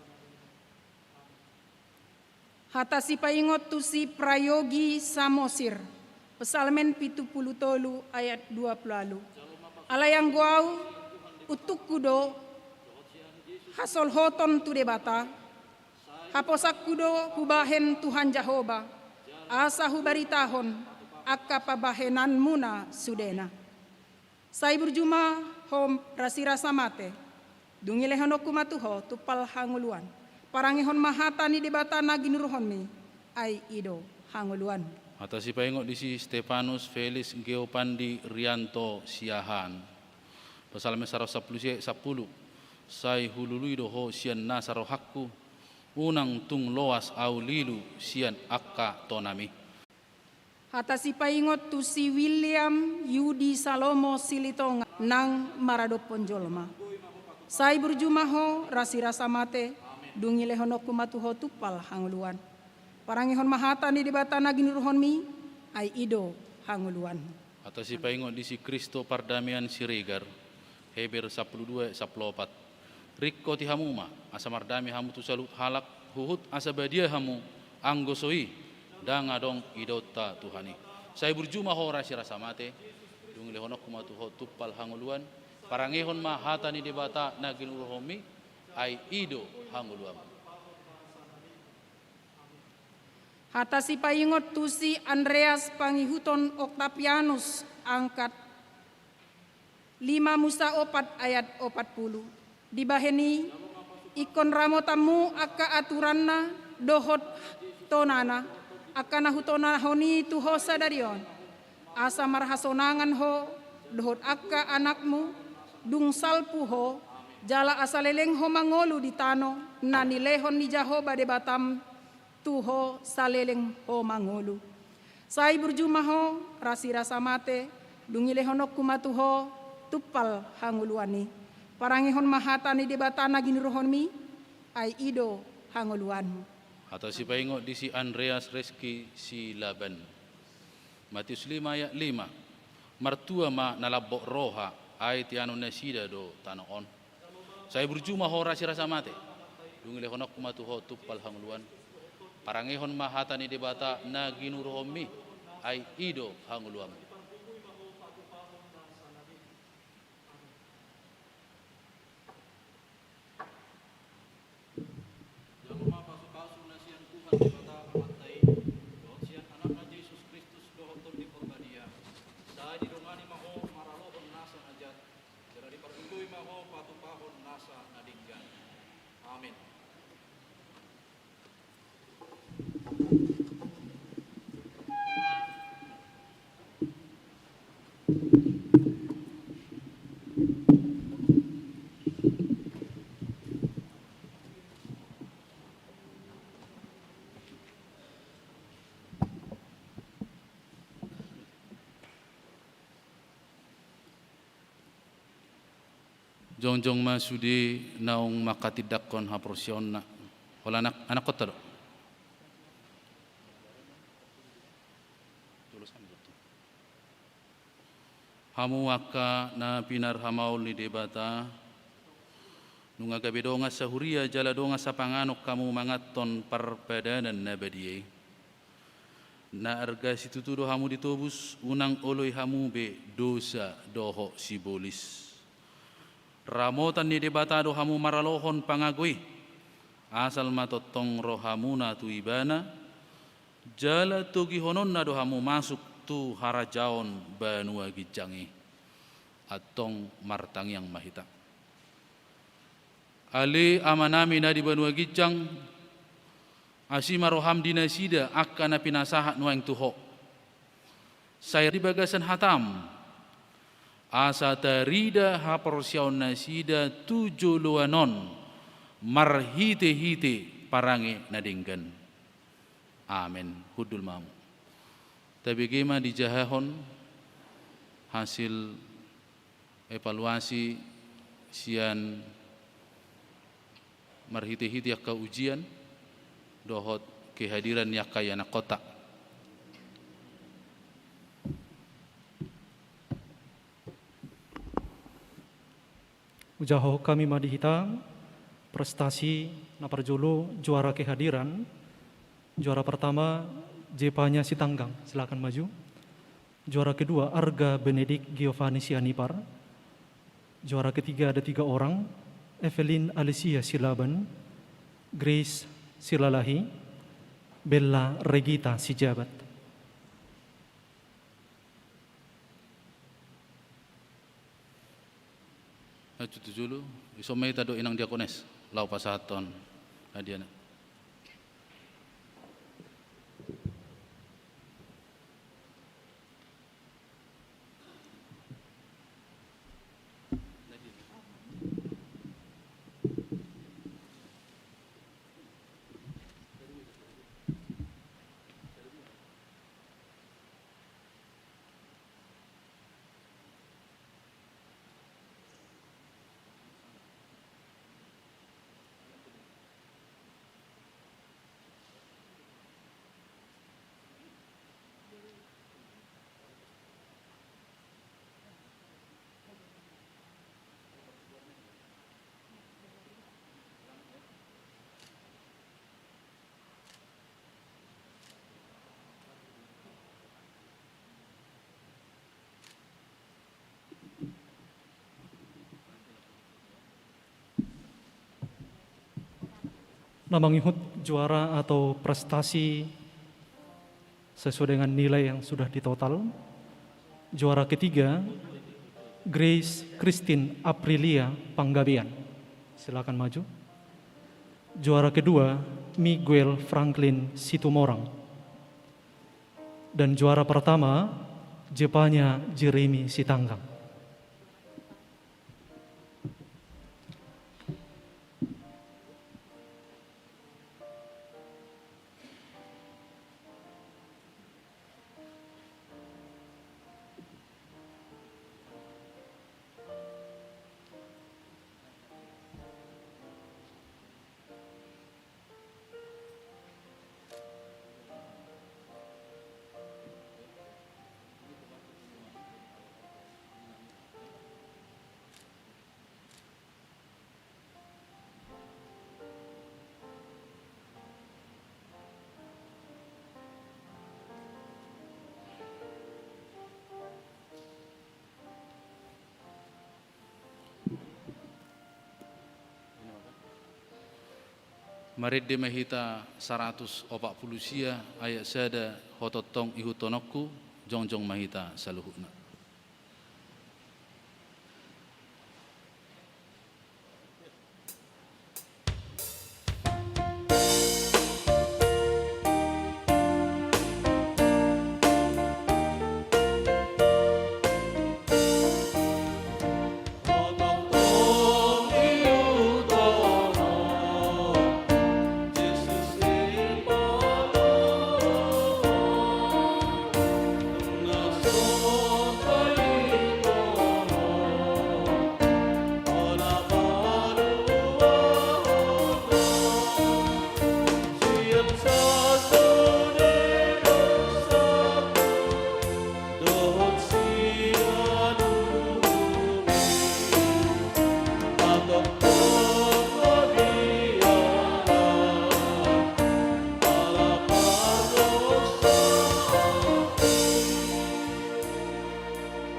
Hata sipaingot tu si Prayogi Samosir, Psalmen pitu pulu tolu ayat dua pulu ualu. Alai anggo ahu, untungku do hasolhoton tu Debata, haposanku do hubahen Tuhan Jahowa, asa hubaritahon angka pambahenanmuna sudena. Sai burju ma ho, rasirasa mate, dung ilehononku ma tu ho tumpal hangoluan. Parangehon ma hata ni Debata na ginuruhonmi, ai i do hangoluan. Hata sipaingot di si Stefanus Felix Geopandi Rianto Siahaan. Psalmen saratus sampulu sia, sampulu. Sai hulului do ho sian nasa rohangku, unang tung loas ahu lilu sian angka tonami. Hata sipaingot tu si William Yudi Salomo Silitonga nang maradophon jolma. Sai burju ma ho, rasirasa mate, dung ilehononku ma tu ho tumpal hangoluan. Parangehon ma hata ni Debata na ginuruhonmi, ai i do hangoluan. Hata sipaingot di si Kristo Pardamaian Siregar, Heber sampulu dua, sampulu opat. Ringkoti hamu ma, asa mardame hamu tu saluhut halak, huhut asa badia hamu, anggo so i, ndang adong idaonta Tuhan i. Sai burju ma ho, rasirasa mate, dung ilehononku ma tu ho tumpal hangoluan. Parangehon ma hata ni Debata na ginuruhonmi, ai i do hangoluanmu. Hata sipaingot tu si Andreas Pangihuton Octavianus Angkat, lima Musa opat ayat opat pulu. Dibahen i, ingkon ramotanmu angka aturanna dohot tonana, angka na hutonahon i tu ho sadari on. Asa marhasonangan ho dohot angka anakmu, dung salpu ho, jala asa leleng ho mangolu di tano na nilehon ni Jahowa Debatam tu ho saleleng ho mangolu. Sai burju ma ho, rasirasa mate, dung ilehononku ma tu ho tumpal hangoluan i. Parangehon ma hata ni Debata na ginuruhonmi, ai i do hangoluanmu. Hata sipaingot di si Andreas Reski Silaban. Matius lima ayat lima. Martua ma na lambok roha, ai teanon nasida do tano on. Sai burju ma ho, rasirasa mate, dung ilehononku ma tu ho tumpal hangoluan. Parangehon ma hata ni Debata na ginuruhonmi, ai i do hangoluanmu. Jalo ma pasupasu na sian Tuhan Debata Amanta i, dohot sian Anakna Jesus Kristus dohot Tondi Porbadia. Sai didongani ma ho maralohon nasa na jat, jala dipargogoi ma ho patuk Jongjong ma sude naung manghatindanghon haporseaonna. Holan anak, anak kota do. Hamu angka na pinarhamaol ni Debata, nunga gabe dongan sahuria jala dongan sapanganon hamu manganhon parpadanan na badia i. Na arga situtu do hamu ditobus, unang oloi hamu be dosa dohot sibolis. Ramotan ni Debata do hamu maralohon pangago i, asal ma tongtong rohamuna tu Ibana, jala togihononna do hamu masuk tu harajaon banua ginjang i. Antong martangiang ma hita. Ale Amanami na di banua ginjang, asi ma roham di nasida angka na pinasahat nuaeng tu Ho. Sai di bagasan hataM, asa tarida haporseaon nasida tu joloan on marhitehite parange na denggan. Amen. Hundul ma hamu. Tabege ma dijahahon hasil evaluasi sian marhitehite angka ujian dohot kehadiran ni angka ianakhonta. Hujahahon hami ma di hita prestasi na parjolo, juara kehadiran. Juara pertama, Jepanya Sitanggang, silakan maju. Juara kedua, Arga Benedik Giovanni Sianipar. Juara ketiga ada tiga orang, Evelyn Alicia Silaban, Grace Silalahi, Bella Regita Sijabat. Maju tu jolo, dison ma hita dohot inang diakones laho pasahathon hadiahna. Na mangihut juara atau prestasi sesuai dengan nilai yang sudah ditotal. Juara ketiga, Grace Christine Aprilia Panggabean. Silakan maju. Juara kedua, Miguel Franklin Situmorang. Dan juara pertama, Jepanya Jeremy Sitanggang. Marende ma hita saratus opat pulu sia ayat sada, hotongtong ihuthononku, jongjong ma hita saluhutna.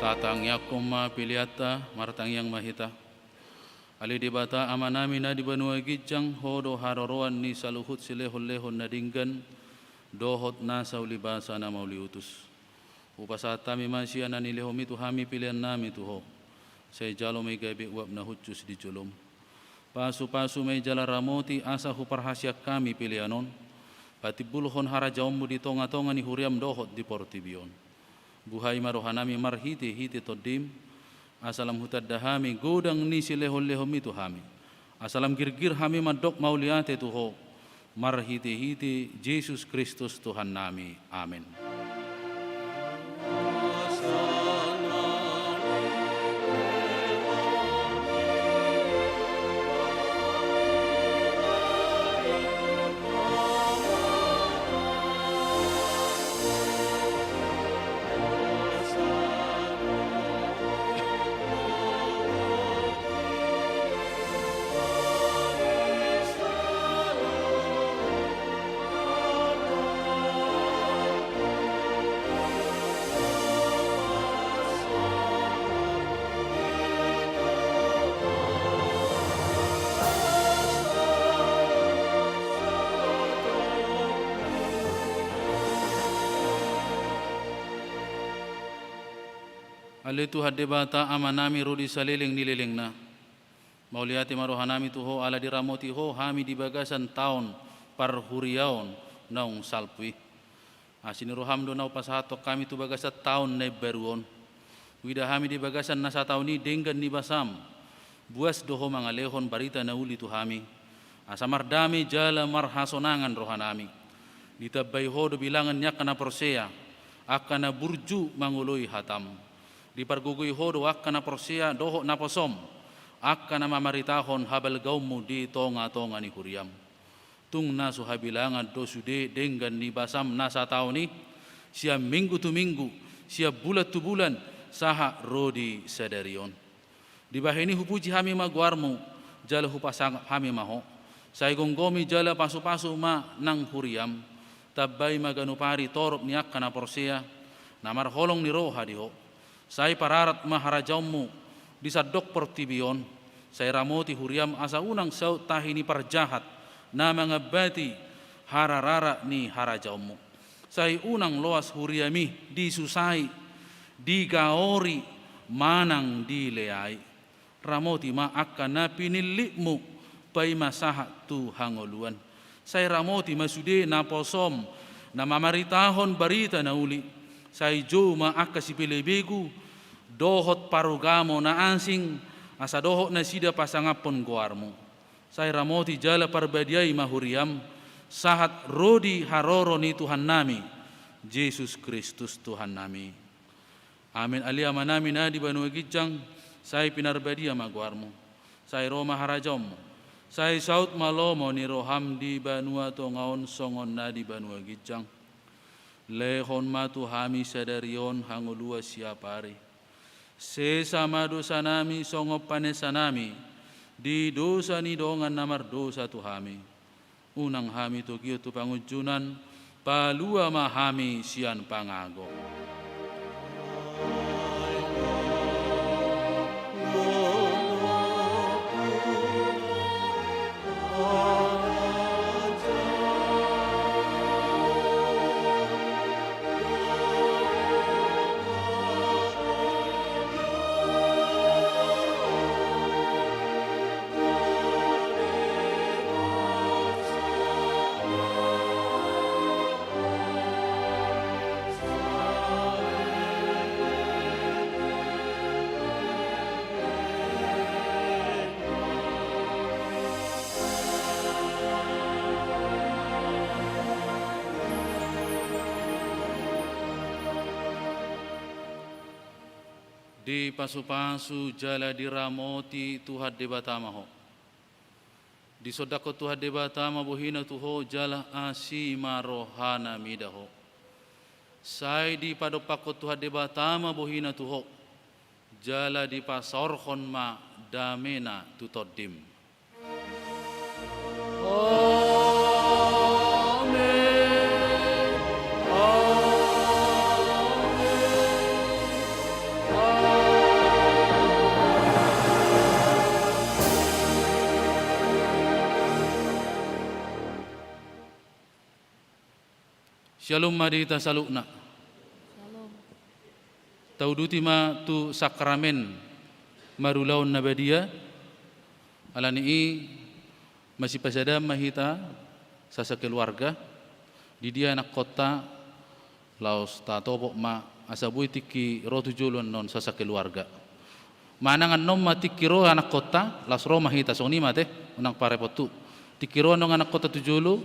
Tatangiangkon ma peleanta, martangiang ma hita. Ale Debata Amanami na di banua ginjang, Ho do haroroan ni saluhut silehonlehon na denggan dohot nasa ulibasa na mauliutus. Hupasahat hami ma sian na nilehonMi tu hami peleannami tu Ho. Sai jalo ma i gabe uap na hushus di joloM. Pasupasu ma i jala ramoti asa huparhaseang hami pelean on patimbulhon harajaonMu di tongatonga ni huriaM dohot di portibi on. Buhai ma rohanami marhitehite TondiM, asa lam hutanda hami godang ni silehonlehonMi tu hami, asa lam girgir hami mandok mauliate tu Ho, marhitehite Jesus Kristus Tuhannami. Amen. Ale Tuhan Debata Amanami ro di saleleng ni lelengna. Mauliate ma rohanami tu Ho ala diramoti Ho hami di bagasan taon parhuriaon naung salpu i. Asi ni rohaM do na hupasahathon hami tu bagasan taon na imbaru on. Huida hami di bagasan na sataon i denggan ni basaM. Buas do Ho mangalehon barita na uli tu hami. Asa mardame jala marhasonangan rohanami. Ditambai Ho do bilangan ni angka na porsea, angka na burju mangoloi hataM. Dipargogoi Ho do angka na porsea dohot naposoM, angka na mamaritahon habalgaonMu di tongatonga ni huriaM. Tung na so habilangan do sude denggan ni basaM na sataon i, sian minggu tu minggu, sian bulan tu bulan, sahat ro di sadari on. Dibahen i hupuji hami ma goarMu, jala hupasangap hami ma Ho. Sai gomgomi jala pasupasu ma nang huriaM, tambai ma ganup ari torop ni angka na porsea, na marholong ni roha di Ho. Sai pararat ma harajaonMu di sandok portibi on, sai ramoti huriaM asa unang saut tahi ni parjahat na mangambati harararat ni harajaonMu. Sai unang loas huriaMi disusai, digaori, manang dileai. Ramoti ma angka na pinillitMu paima sahat tu hangoluan. Sai ramoti ma sude naposoM na mamaritahon barita na uli. Sai jou ma angka sipelebegu dohot parugamo na asing, asa dohot nasida pasangaphon goarMu. Sai ramoti jala parbadiai ma huriaM, sahat ro di haroro ni Tuhannami, Jesus Kristus Tuhannami. Amen. Ale Amanami na di banua ginjang, sai pinarbadia ma goarMu. Sai ro ma harajaonMu. Sai saut ma lomo ni rohaM di banua tonga on songon na di banua ginjang. Lehon ma tu hami sadari on hangoluan siapari. Sesa ma dosanami songon panesanami di dosa ni dongan na mardosa tu hami. Unang hami togihon tu pangunjunan, palua ma hami sian pangago. Dipasupasu jala diramoti Tuhan Debata ma ho. Disondangkon Tuhan Debata ma bohina tu ho jala asi ma rohana mida ho. Sai dipadompakkon Tuhan Debata ma bohina tu ho, jala dipasaorhon ma damena tu tondim. Amen. Amen. Syalom ma di hita saluhutna. Tauduti ma tu sakramen marulaon na badia. Ala ni i masipasadaan ma hita sasakeluarga. Di dia anakkonta, laos tatopot ma asa boi tingki ro tu jolo annon sasakeluarga. Manang annon ma tingki ro anakkonta, laos ro ma hita, songon i ma ate, unang parepot tu. Tingki ro annon anakkonta tu jolo,